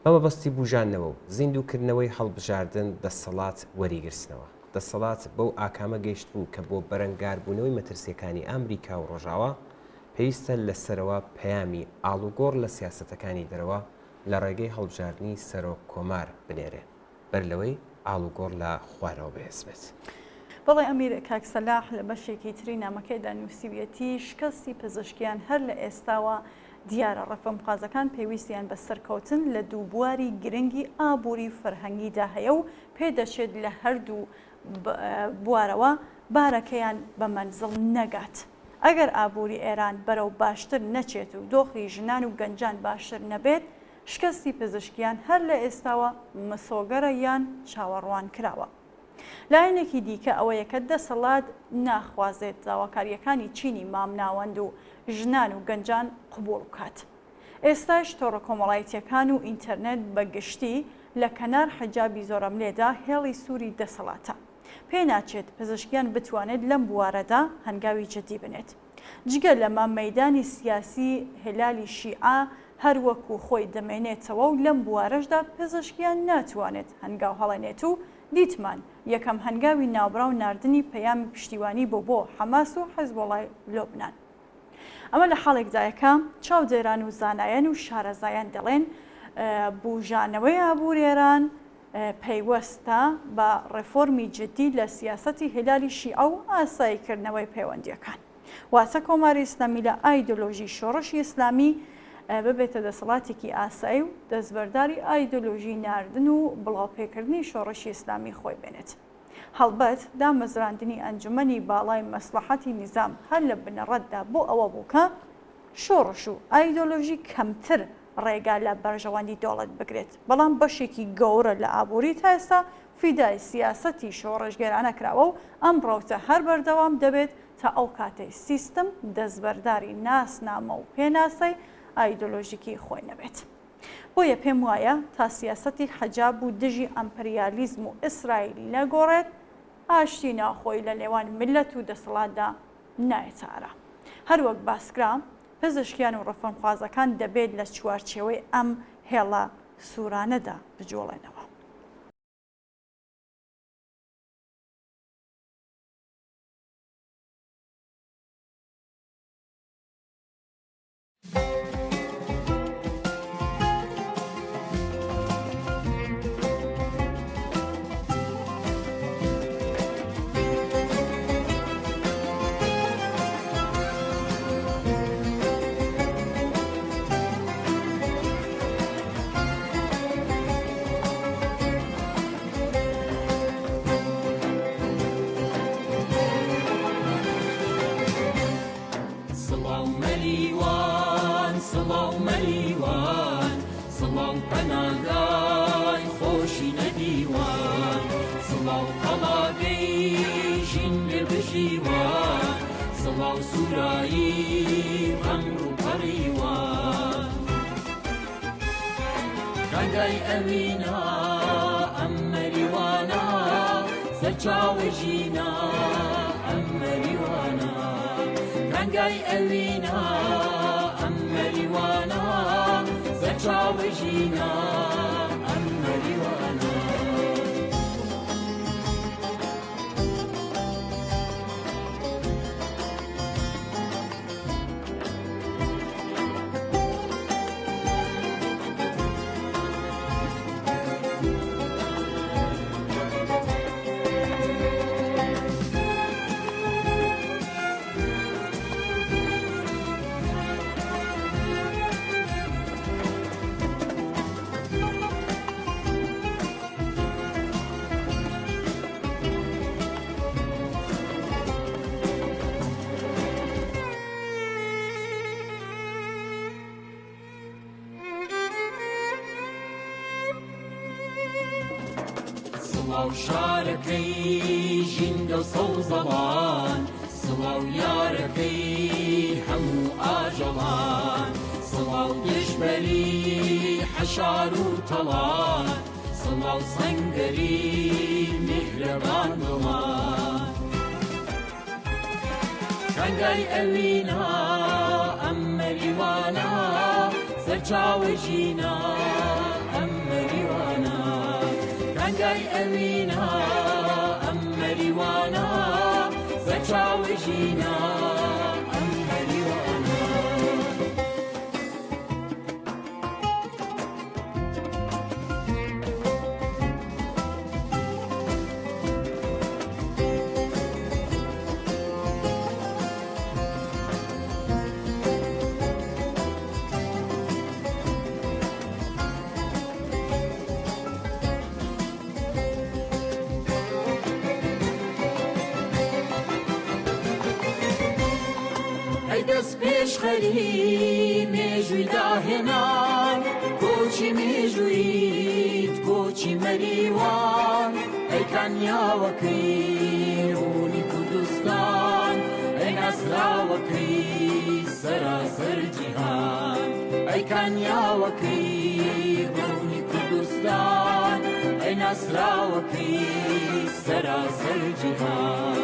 بە مەبەستی بوژاندنەوە و زیندووکردنەوەی هەڵبژاردن دەسەڵات وەریگرتنەوە. دەسەڵات بەو ئاکامە گەیشتبوو کە بۆ بەرەنگاربوونەوەی مەترسییەکانی ئامریکا و ڕۆژاوا پێویستە لە سەرەوە پەیامی ئاڵوگۆڕ لە سیاسەتەکانی دەرەوە لە ڕێگەی هەڵبژاردنی سەرۆک کۆمار بنێرێ بەر لەوەی ئاڵوگۆڕ لە خوارەوە بەهێز بێت. بەڵێ ئەمیر کاک سەلاح لە بەشێکی تری نامەکەیدا نووسیویەتی، شکستی پزیشکیان هەر لە ئێستاوە دیارە ڕێفۆرمخوازەکان پێویستیان بە سەرکەوتن لە دوو بواری گرنگی ئابووری و فەرهەنگیدا هەیە و پێدەچێت لە هەردوو بوارەوە بارەکەیان بە مەنزڵ نەگات. ئەگەر ئابووری ئێران بەرەو باشتر نەچێت و دۆخی ژنان و گەنجان باشتر نەبێت، شکستی پزیشکیان هەر لە ئێستاوە مسۆگەرە یان چاوەڕوانکراوە. لایەنێکی دیکە ئەوەیە کە دەسەڵات ناخوازێت داواکارییەکانی چینی مامناوەند و ژنان و گەنجان قبوڵ بکات. ئێستاش تۆڕە کۆمەڵایتییەکان و ئینتەرنێت بە گشتی لە کەنار حجابی زۆرەملێدا هێڵی سووری دەسەڵاتە. پێناچێت پزیشکیان بتوانێت لەم بوارەدا هەنگاوی جدی بنێت. جگە لەمە مەیدانی سیاسی هیلالی شیعە هەر وەکو خۆی دەمێنێتەوە و لەم بوارەشدا پزیشکیان ناتوانێت هەنگاو هەڵێنێت و دیتمان یەکەم هەنگاوی ناوبراو ناردنی پەیامی پشتیوانی بوو بۆ حەماس و حزبوڵای لوبنان. ئەمە لە حاڵێکدایە کە چاودێران و زانایان و شارەزایان دەڵێن بوژانەوەی ئابووری ئێران پەیوەستە بە ڕێفۆرمی جدی لە سیاسەتی هیلالی شیعە و ئاساییکردنەوەی پەیوەندییەکان. واتە کۆماری ئیسلامی لە ئایدۆلۆژی شۆڕشی ئیسلامی ببێتە دەسەڵاتێکی ئاسایی و دەستبەرداری ئایدۆلۆژی ناردن و بڵاوپێکردنی شۆڕشی ئیسلامی خۆی بێنێت. هەڵبەت دامەزراندنی ئەنجومەنی باڵای مەسڵەحەتی نیزام هەر لە بنەڕەتدا بۆ ئەوە بوو کە شۆڕش و ئایدۆلۆژی کەمتر ڕێگا لە بەرژەوەندی دەوڵەت بگرێت، بەڵام بەشێکی گەورە لە ئابووری تا ئێستا فیدای سیاسەتی شۆڕشگێرانە کراوە و ئەم ڕەوتە هەر بەردەوام دەبێت تا ئەو کاتەی سیستم دەستبەرداری ناسنامە و پێناسەی ئایدۆلۆژیکی خۆی نەبێت. بۆیە پێم وایە تا سیاسەتی حەجاب و دژی ئەمپریالیزم و ئیسرائیل نەگۆڕێت، ئاشتی ناوخۆیی لە نێوان میللەت و دەسەڵاتدا نایەتە ئارا. هەروەک باسکرا، پزیشکیان و ڕێفۆرمخوازەکان دەبێت لە چوارچێوەی ئەم هێڵە سوورانەدا بجوڵێنەوە. سڵاو مەریوان، سڵاو مەریوان، سڵاو پەناگای خۆشی نەدیوان، سڵاو قەڵاگەی ژینگە بژیوان، سڵاو سوورایی ڕەنگ و پەڕیوان. کانگای ئەوینا ئەم مەریوانە، سەرچاوەی ژینا ئەم مەریوانە. کانگای ئەوینا ئەم مەریوانە، سەرچاوەی ژینا ئەم مەریوانە. سڵاو شارەکەی ژینگە و سەوزەڵان، سڵاو یارەکەی هەموو ئاژەڵان، سڵاو دژبەری حەشار و تەڵان، سڵاو سەنگەری میهرەبان دڵان. کانگای ئەوینا ئەم مەریوانە، سەرچاوەی ژینا ئەم مەریوانە. کانگای ئەوینا ئەم مەریوانە، سەرچاوەی ژینا ئەم مەریوانە. ئەی دەست پێشخەری مێژووی داهێنان، کۆچی مێژوویت کۆچی مەریوان، ئەی کانیاوەکەی ڕوونی کوردستان، ئەی ناسراوەکەی سەراسەر جیهان، ئەی کانیاوەکەی ڕوونی کوردستان، ئەی ناسراوەکەی سەراسەر جیهان.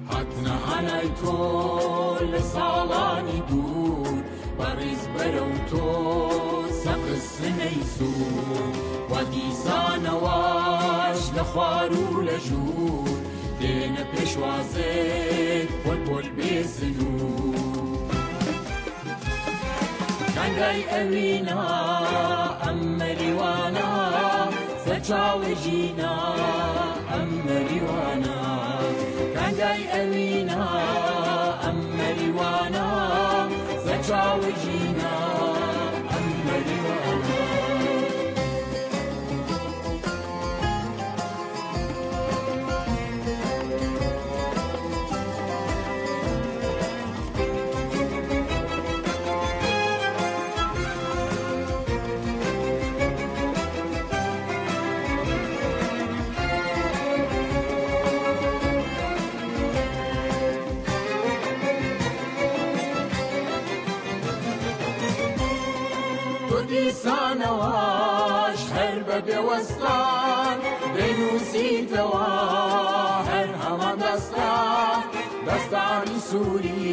هاتنە هانای تۆ لە ساڵانی دوور، بەڕیز بەرەو تۆ سەقز سنەی سوور، وا دیسانەوەش لە خوار و لە ژوور، دێنە پێشوازێت پۆل پۆل بێ سنوور. کانگای ئەوینا ئەم مەریوانە، سەرچاوەی ژینا ئەم مەریوانە. کانگای ئەوینا ئەم مەریوانە، سەرچاوەی ژینا ئەم مەریوانە. تۆ دیسانەوەش هەر بە بێوەستان دەینووسیتەوە هەر هەمان داستان، داستانی سووری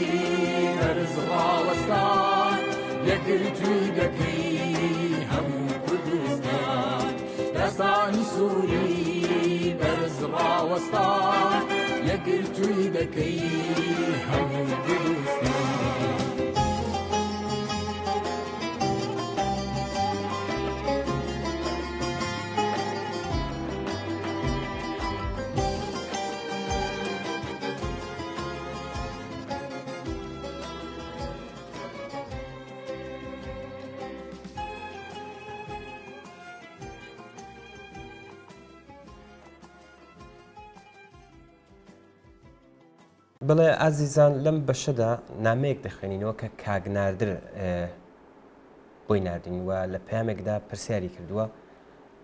بەرز ڕاوەستان، یەکگرتووی دەکەی هەموو کوردستان. دەستانی سووری بەرز ڕاوەستا یەکگرتووی دەکەی هەموو کوردستان. بەڵێ ئازیزان لەم بەشەدا نامەیەک دەخوێنینەوە کە کاک ناردر بۆی ناردین و لە پەیامێکدا پرسیاری کردووە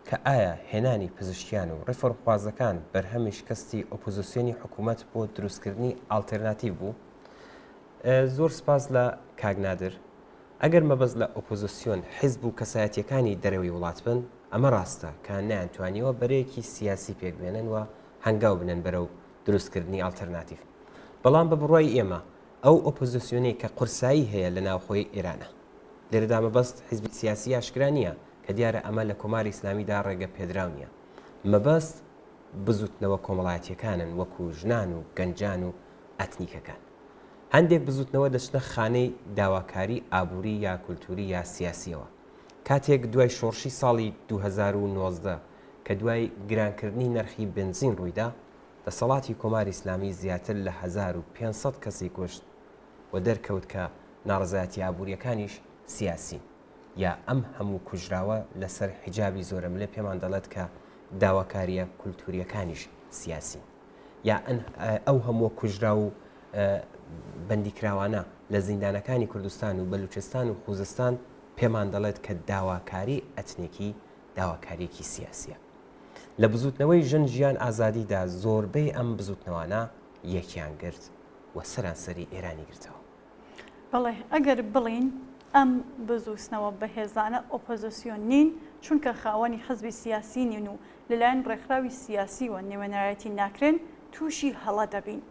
کە ئایا هێنانی پزیشکیان و ڕیفۆرمخوازەکان بەرهەمی شکستی ئۆپۆزیسیۆنی حکوومەت بۆ دروستکردنی ئاڵتێرناتیڤ بوو؟ زۆر سپاس لە کاک نادر. ئەگەر مەبەست لە ئۆپۆزیسیۆن حیزب و کەسایەتییەکانی دەرەوەی وڵات بن، ئەمە ڕاستە کە نەیانتوانیوە بەرەیەکی سیاسی پێک بێنن و هەنگاو بنێن بەرەو دروستکردنی ئاڵتەرناتیڤ. بەڵام بە بڕوای ئێمە ئەو ئۆپۆزیسیۆنەی کە قورسایی هەیە لە ناوخۆی ئێرانە. لێرەدا مەبەست حیزبی سیاسی ئاشکرا نییە کە دیارە ئەمە لە کۆماری ئیسلامیدا ڕێگە پێدراو نییە. مەبەست بزووتنەوە کۆمەڵایەتییەکانن وەکوو ژنان و گەنجان و ئەتنیکەکان. هەندێک بزووتنەوە دەچنە خانەی داواکاری ئابووری یا کولتووری یا سیاسییەوە. کاتێک دوای شۆڕشی ساڵی 2019 کە دوای گرانکردنی نرخی بنزین ڕوویدا، دەسەڵاتی کۆماری ئیسلامی زیاتر لە 1500 کەسی کوشت و دەرکەوت کە ناڕەزایەتییە ئابوورییەکانیش سیاسین. یا ئەم هەموو کوژراوە لەسەر حیجابی زۆرەملێ پێمان دەڵێت کە داواکارییە کولتوورییەکانیش سیاسین. یا ئەو هەمووە کوژراو و بەندیکراوانە لە زیندانەکانی کوردستان و بەلوچستان و خوزستان پێمان دەڵێت کە داواکاری ئەتنێکی داواکاریەکی سیاسیە. لە بزوتنەوەی ژن ژیان ئازادیدا زۆربەی ئەم بزوتنەوانە یەکیان گرت و سەرانسەری ئێرانی گرتەوە. بەڵێ ئەگەر بڵێین ئەم بزووتنەوە بەهێزانە ئۆپۆزسیۆن نین، چونکە خاوەنی حزبی سیاسی نین و لەلایەن ڕێکخراوی سیاسیوە نوێنەرایەتی ناکرێن، تووشی هەڵە دەبین.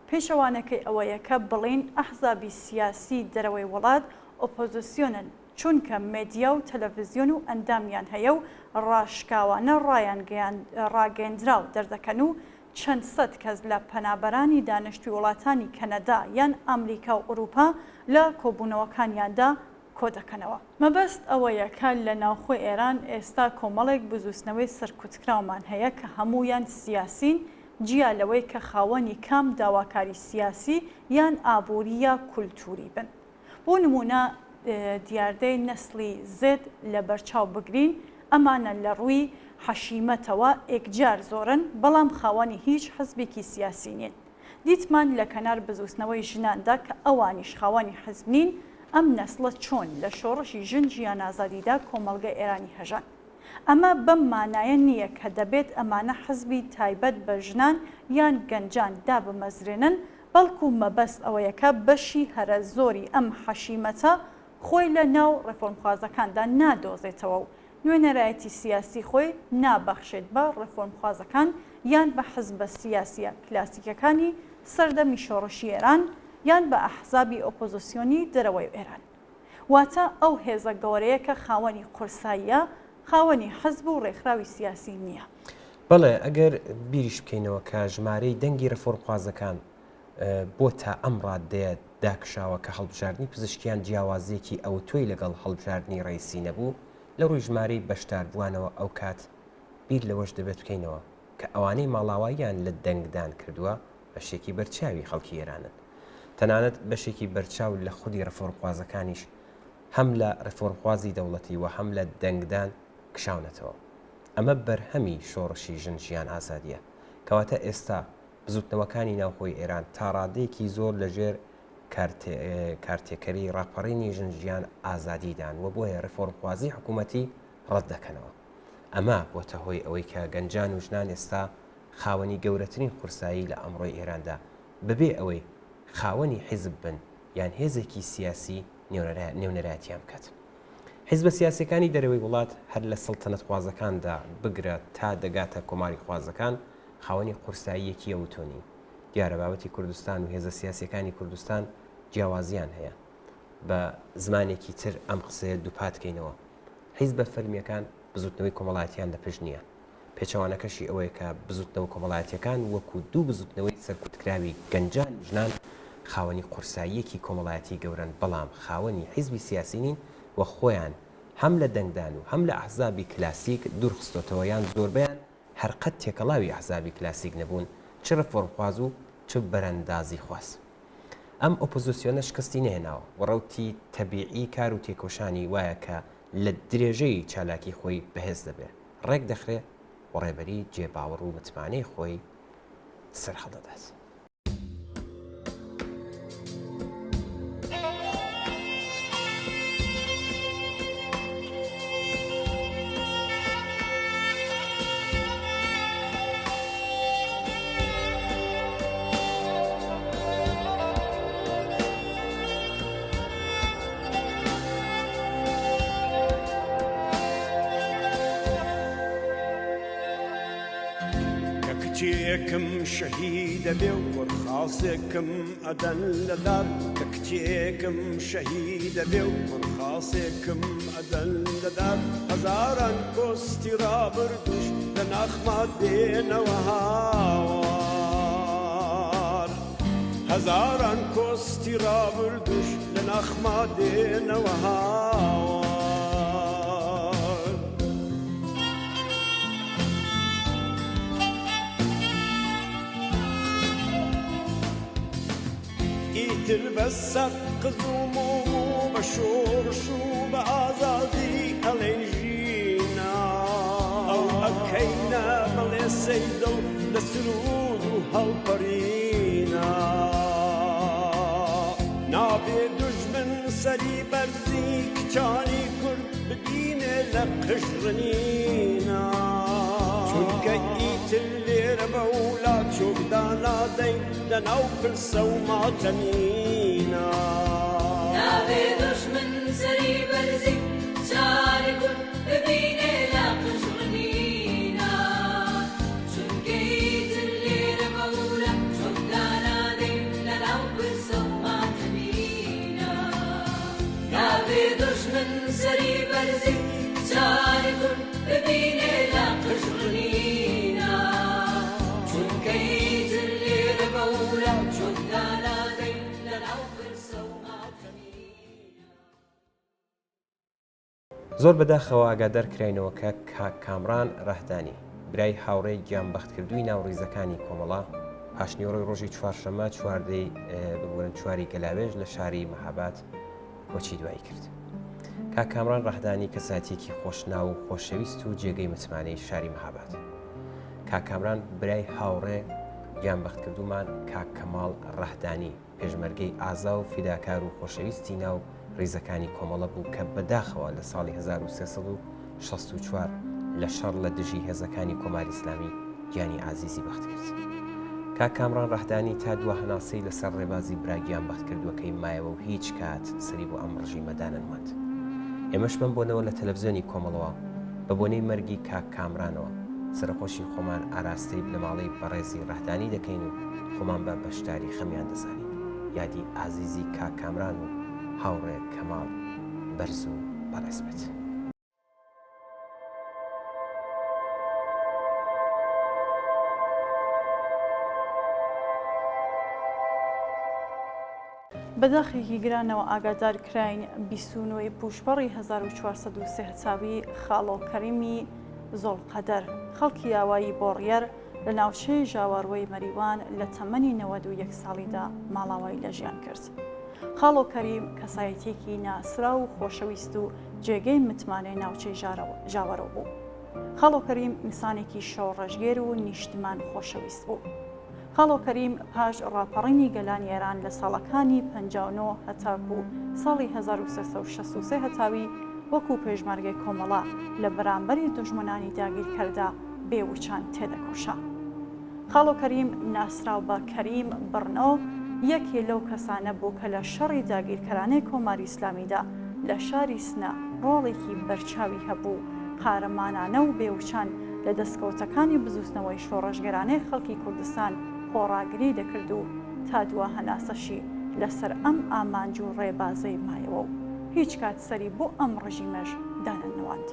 پێچەوانەکەی ئەوەیە کە بڵێین ئەحزابی سیاسی دەرەوەی وڵات ئۆپۆزسیۆنن، چونکە مێدیا و تەلەڤزیۆن و ئەندامیان هەیە و ڕاشکاوانە ڕاگەیەندراو دەردەکەن و چەند سەد کەس لە پەنابەرانی دانیشتوی وڵاتانی کەنەدا یان ئامریکا و ئورووپا لە کۆبوونەوەکانیاندا کۆدەکەنەوە. مەبەست ئەوەیە کە لە ناوخۆی ئێران ئێستا کۆمەڵێک بزووتنەوەی سەرکوتکراومان هەیە کە هەموویان سیاسین جیا لەوەی کە خاوەنی کام داواکاری سیاسی یان ئابووری یا کولتووری بن. بۆ نموونە دیاردەی نەسلی زێد لە بەرچاو بگرین، ئەمانە لە ڕووی حەشیمەتەوە ئێکجار زۆرن، بەڵام خاوەنی هیچ حزبێکی سیاسی نین. دیتمان لە کەنار بزووتنەوەی ژناندا کە ئەوانیش خاوەنی حزب نین، ئەم نەسڵە چۆن لە شۆڕشی ژن ژیان ئازادیدا کۆمەڵگەی ئێرانی هەژاند. ئەمە بەم مانایە نییە کە دەبێت ئەمانە حزبی تایبەت بە ژنان یان گەنجان دابمەزرێنن، بەڵکو مەبەست ئەوەیە کە بەشی هەرە زۆری ئەم حەشیمەتە خۆی لە ناو ڕێفۆرمخوازەکاندا نادۆزێتەوە و نوێنەرایەتی سیاسی خۆی نابەخشێت بە ڕێفۆرمخوازەکان یان بە حزبە سیاسیە کلاسیکەکانی سەردەمی شۆڕشی ئێران یان بە ئەحزابی ئۆپۆزسیۆنی دەرەوەی ئێران. واتە ئەو هێزە گەوەرەیە کە خاوەنی قورساییە، خاوەنی حزب و ڕێکخراوی سیاسی نییە. بەڵێ، ئەگەر بیریش بکەینەوە کە ژمارەی دەنگی ڕێفۆرمخوازەکان بۆ تا ئەم ڕاددەیە داکشاوە کە هەڵبژاردنی پزیشکیان جیاوازییەکی ئەوتۆی لەگەڵ هەڵبژاردنی ڕەئیسی نەبوو لە ڕووی ژمارەی بەشداربووانەوە ئەوکات بیر لەوەش دەبێت بکەینەوە کە ئەوانەی ماڵاواییان لە دەنگدان کردووە بەشێکی بەرچاوی خەڵکی ئێرانن. تەنانەت بەشێکی بەرچاو لە خودی ڕێفۆرمخوازەکانیش هەم لە ڕێفۆرمخوازی دەوڵەتی و هەم لە دەنگدان کشاونەتەوە. ئەمە بەرهەمی شۆڕشی ژن ژیان ئازادییە. کەواتە ئێستا بزووتنەوەکانی ناوخۆی ئێران تا ڕادەیەکی زۆر لە ژێر کارتێکەری ڕاپەڕینی ژن ژیان ئازادیدان و بۆیە ڕێفۆرمخوازی حکوومەتی ڕەت دەکەنەوە. ئەمە بۆتە هۆی ئەوەی کە گەنجان و ژنان ئێستا خاوەنی گەورەترین قورسایی لە ئەمڕۆی ئێراندا بەبێ ئەوەی خاوەنی حیزب بن یان هێزێکی سیاسی نێونەرایەتیان بکات. حیزبە سیاسیەکانی دەرەوەی وڵات هەر لە سەڵتەنەتخوازەکاندا بگرە تا دەگاتە کۆماریخوازەکان خاوەنی قورساییەکی ئەوتۆ نین. دیارە بابەتی کوردستان و هێزە سیاسیەکانی کوردستان جیاوازیان هەیە. بە زمانێکی تر ئەم قسەیە دووپات کەینەوە. حیزبە فەرمیەکان. بزوتنەوەی کۆمەڵایەتیان لە پشت نییە. پێچەوانەکەشی ئەوەیە کە بزوتنەوە کۆمەڵایەتیەکان وەکو دوو بزوتنەوەی سەرکوتکراوی گەنجان و ژنان خاوەنی قورساییەکی کۆمەڵایەتی گەورەن بەڵام خاوەنی حیزبی سیاسی نین و خۆیان هەم لە دەنگدان و هەم لە ئەحزابی کلاسیک دوورخستۆتەوە یان زۆربەیان هەر قەت تێکەڵاوی ئەحزابی کلاسیک نەبوون چ ڕێفۆرمخواز و چ بەرەندازیخواز. ئەم ئۆپۆزسیۆنە شکستی نەهێناوە و ڕەوتی تەبیعی کار و تێکۆشانی وایە کە لە درێژەی چالاکی خۆی بەهێز دەبێ، ڕێک دەخرێ و ڕێبەری جێ باوەڕ و متمانەی خۆی سەر هەڵدەدات. کە کچێکم شەهیدە بێ و کوڕخاسێکم ئەدەن لە دار کە کچێکم شەهیدە بێ و کوڕخاسێکم ئەدەن لە دار هەزاران کۆستی ڕابردووش لە ناخما دێنەوە هاوار هەزاران کۆستی ڕابردووش لە ناخما دێنەوە هاوار. ئیتر بە سەقز و مۆم و بە شۆڕش و بە ئازادی ئەڵێین ژینا ئەو ئەکەینە بڵێسەی دڵ لە سروود و هەڵپەڕینا نابێ دوژمن سەری بەرزی کچانی کورد ببینێ لە قژڕنینا چونکە ئیتر لێرە بەولا چۆک دانادەین لەناو پرسە و ماتەمینا. نابێ دوژمن سەری بەرزی کچانی کورد ببینێ لە قژڕنینا چونکە ئیتر لێرە بەولا چۆک دانادەین لەناو پرسە و ماتەمینا. نابێ دوژمن سەری بەرزی کچانی کورد ببینێ لە قژڕنینا چونکە ئیتر لێرە بەولا چۆک دانادەین لەناو پرسە و ماتەمینا. زۆر بەداخەوە ئاگادار کراینەوە کە کاک کامڕان ڕەهدانی، برای هاوڕێی گیانبەختکردووی ناو ڕیزەکانی کۆمەڵە، پاشنیوەڕۆی ڕۆژی چوارشەممە چواردەی ببورن چواری گەلاوێژ لە شاری مەهاباد کۆچی دوایی کرد. کاک کامڕان ڕەهدانی کەسایەتییەکی خۆشناو و خۆشەویست و جێگەی متمانەی شاری مەهاباد. کاک کامران برای هاوڕێ گیانبەختکردوومان کاک کەماڵ ڕەهدانی، پێشمەرگەی ئازا و فیداکار و خۆشەویستی ناو ڕیزەکانی کۆمەڵە بوو کە بەداخەوە لە ساڵی 1364 لە شەڕ لە دژی هێزەکانی کۆماری ئیسلامی گیانی ئازیزی بەخت کرد. کاک کامڕان ڕەهدانی تا دوا هەناسەی لەسەر ڕێبازی برا گیانبەختکردووەکەی مایەوە و هیچ کات سەری بۆ ئەم ڕژیمە دانەنواند. ئێمەش بەم بۆنەوە لە تەلەفزیۆنی کۆمەڵەوە بە بۆنەی مەرگی کاک کامرانەوە سەرەخۆشی خۆمان ئاراستەی بنەماڵەی بەڕێزی ڕەهدانی دەکەین و خۆمان بە بەشداری خەمیان دەزانین. یادی ئازیزی کاک کامران و هاوڕێ کەماڵ بەرز و بەڕێز بێت. بە داخێکی گرانەوە ئاگادار کراین 29 ی پووشپەڕی 1403 هەتاوی خاڵۆ کەریمی زۆڵقەدەر خەڵکی ئاوایی بۆڕیەر لە ناوچەی ژاواروەی مەریوان لە تەمەنی 91 ساڵیدا ماڵاوایی لە ژیان کرد. خاڵۆ کەریم کەسایەتییەکی ناسراو و خۆشەویست و جێگەی متمانەی ناوچەی ژاوەرۆ بوو. خاڵۆ کەریم ئینسانێکی شۆڕشگێر و نیشتمان خۆشەویست بوو. خاڵۆ کەریم پاش ڕاپەڕینی گەلانی ئێران لە ساڵەکانی 59 هەتاکوو ساڵی 1363 هەتاوی وەکوو پێشمەرگەی کۆمەڵە لە بەرامبەری دوژمنانی داگیرکەردا بێ وچان تێدەکۆشا. خاڵۆ کەریم ناسراو بە کەریم بڕنۆ یەکێ لەو کەسانە بوو کە لە شەڕی داگیرکەرانەی کۆماری ئیسلامیدا لە شاری سنە ڕۆڵێکی بەرچاوی هەبوو و قارەمانانە و بێوچان لە دەسکەوتەکانی بزووتنەوەی شۆڕشگێرانەی خەڵکی کوردستان خۆڕاگری دەکرد و تا دوا هەناسەشی لەسەر ئەم ئامانج و ڕێبازەی مایەوە و هیچکات سەری بۆ ئەم ڕژیمەش دانەنواند.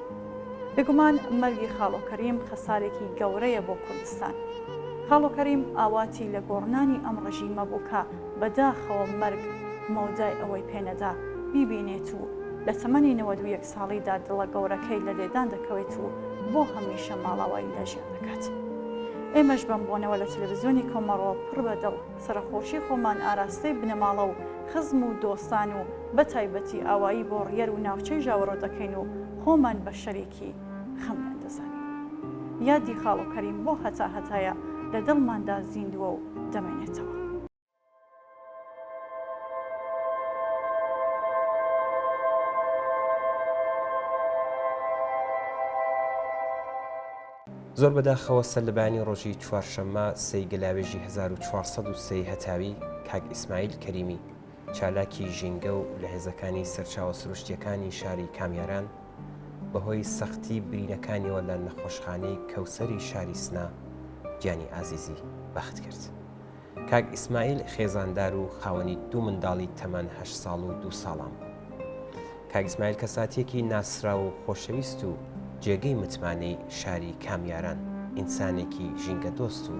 بێگومان مەرگی خاڵۆ کەریم خەسارێکی گەورەیە بۆ کوردستان. خاڵۆ کەریم ئاواتی لە گۆڕنانی ئەم ڕژیمە بوو کە بەداخەوە مەرگ مەودای ئەوەی پێ نەدا بیبینێت و لە تەمەنی 91 ساڵیدا دڵە گەورەکەی لە لێدان دەکەوێت و بۆ هەمیشە ماڵاوایی لە ژیان دەکات. ئێمەش بەم بۆنەوە لە تەلەڤزیۆنی کۆمەڵەوە پڕ بە دڵ سەرەخۆشی خۆمان ئاراستەی بنەماڵە و خزم و دۆستان و بە تایبەتی ئاوایی بۆڕیەر و ناوچەی ژاوەرۆ دەکەین و خۆمان بە شەریکی خەمیان دەزانین. یادی خاڵۆ کەریم بۆ هەتا هەتایە لە دڵماندا زیندووە و دەمێنێتەوە. زۆر بەداخەوە سەرلەبەیانی ڕۆژی چوارشەممە سێی گەلاوێژی 1403 هەتاوی کاک ئیسماعیل کەریمی چالاکی ژینگە و لە هێزەکانی سەرچاوە سروشتیەکانی شاری کامیاران بەهۆی سەختی برینەکانیەوە لە نەخۆشخانەی کەوسەری شاری سنە گیانی ئازیزی بەخت کرد. کاک ئیسماعیل خێزاندار و خاوەنی دوو منداڵی تەمەن هەشت ساڵ و دوو ساڵان بوو. کاک ئیسماعیل کەساتییەکی ناسراو و خۆشەویست و جێگەی متمانەی شاری کامیاران، ئینسانێکی ژینگەدۆست و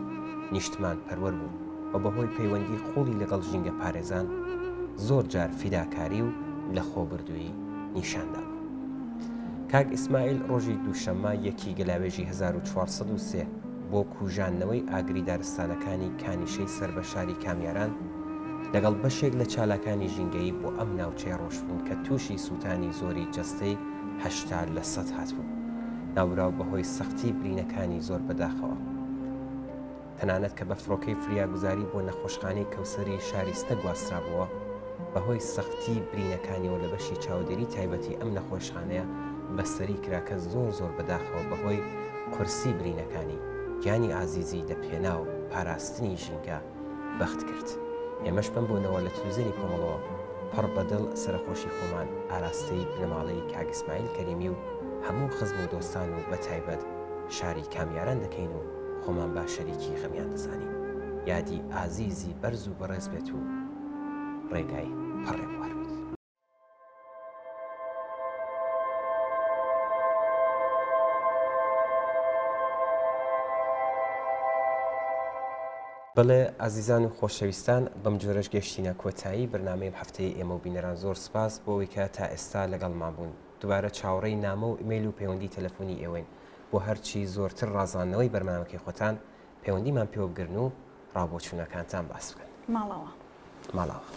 نیشتمانپەروەر بوو و بەهۆی پەیوەندی قووڵی لەگەڵ ژینگەپارێزان زۆر جار فیداکاری و لەخۆبردوویی نیشان دابوو. کاک ئیسماعیل ڕۆژی دووشەممە یەکی گەلاوێژی 1403 بۆ کوژاندنەوەی ئاگری دارستانەکانی کانیشەی سەر بە شاری کامیاران لەگەڵ بەشێک لە چالاکانی ژینگەیی بۆ ئەم ناوچەیە ڕۆشتبوون کە تووشی سووتانی زۆری جەستەی 80 لەسەد هاتبوو. ناوبراو بەهۆی سەختی برینەکانی زۆر بەداخەوە تەنانەت کە بە فڕۆکەی فریاگوزاری بۆ نەخۆشخانەی کەوسەری شاری سنە گواسترابووەوە، بەهۆی سەختی برینەکانیەوە لە بەشی چاودێری تایبەتی ئەم نەخۆشخانەیە بەستەری کرا کە زۆر زۆر بەداخەوە بەهۆی قورسی برینەکانی گیانی ئازیزی لە پێناو پاراستنی ژینگە بەخت کرد. ئێمەش بەم بۆنەوە لە تلوزیۆنی کۆمەڵەوە پڕ بە دڵ سەرەخۆشی خۆمان ئاراستەی بنەماڵەی کاک ئیسماعیل کەریمی و هەموو خزم و دۆستان و بەتایبەت شاری کامیاران دەکەین و خۆمان بە شەریکی غەمیان دەزانین. یادی ئازیزی بەرز و بەڕێز بێت و ڕێگای پڕ ڕێبوار بێت. بەڵێ ئازیزان و خۆشەویستان بەم جۆرەش گەشتینە کۆتایی بەرنامەی ئەم هەفتەیەی ئێمە و بینەران زۆر سپاس بۆ ئەوەی کە تا ئێستا لەگەڵمان بوون دوبارە چاوەڕێی نامە و ئیمەیل و پەیوەندی تەلەفۆنی ئێوەین بۆ هەرچی زۆرتر ڕازاندنەوەی بەرنامەکەی خۆتان پەیوەندیمان پێوە بگرن و ڕاوبۆچوونەکانتان باس بکەن. ماڵاوا. ماڵاوا.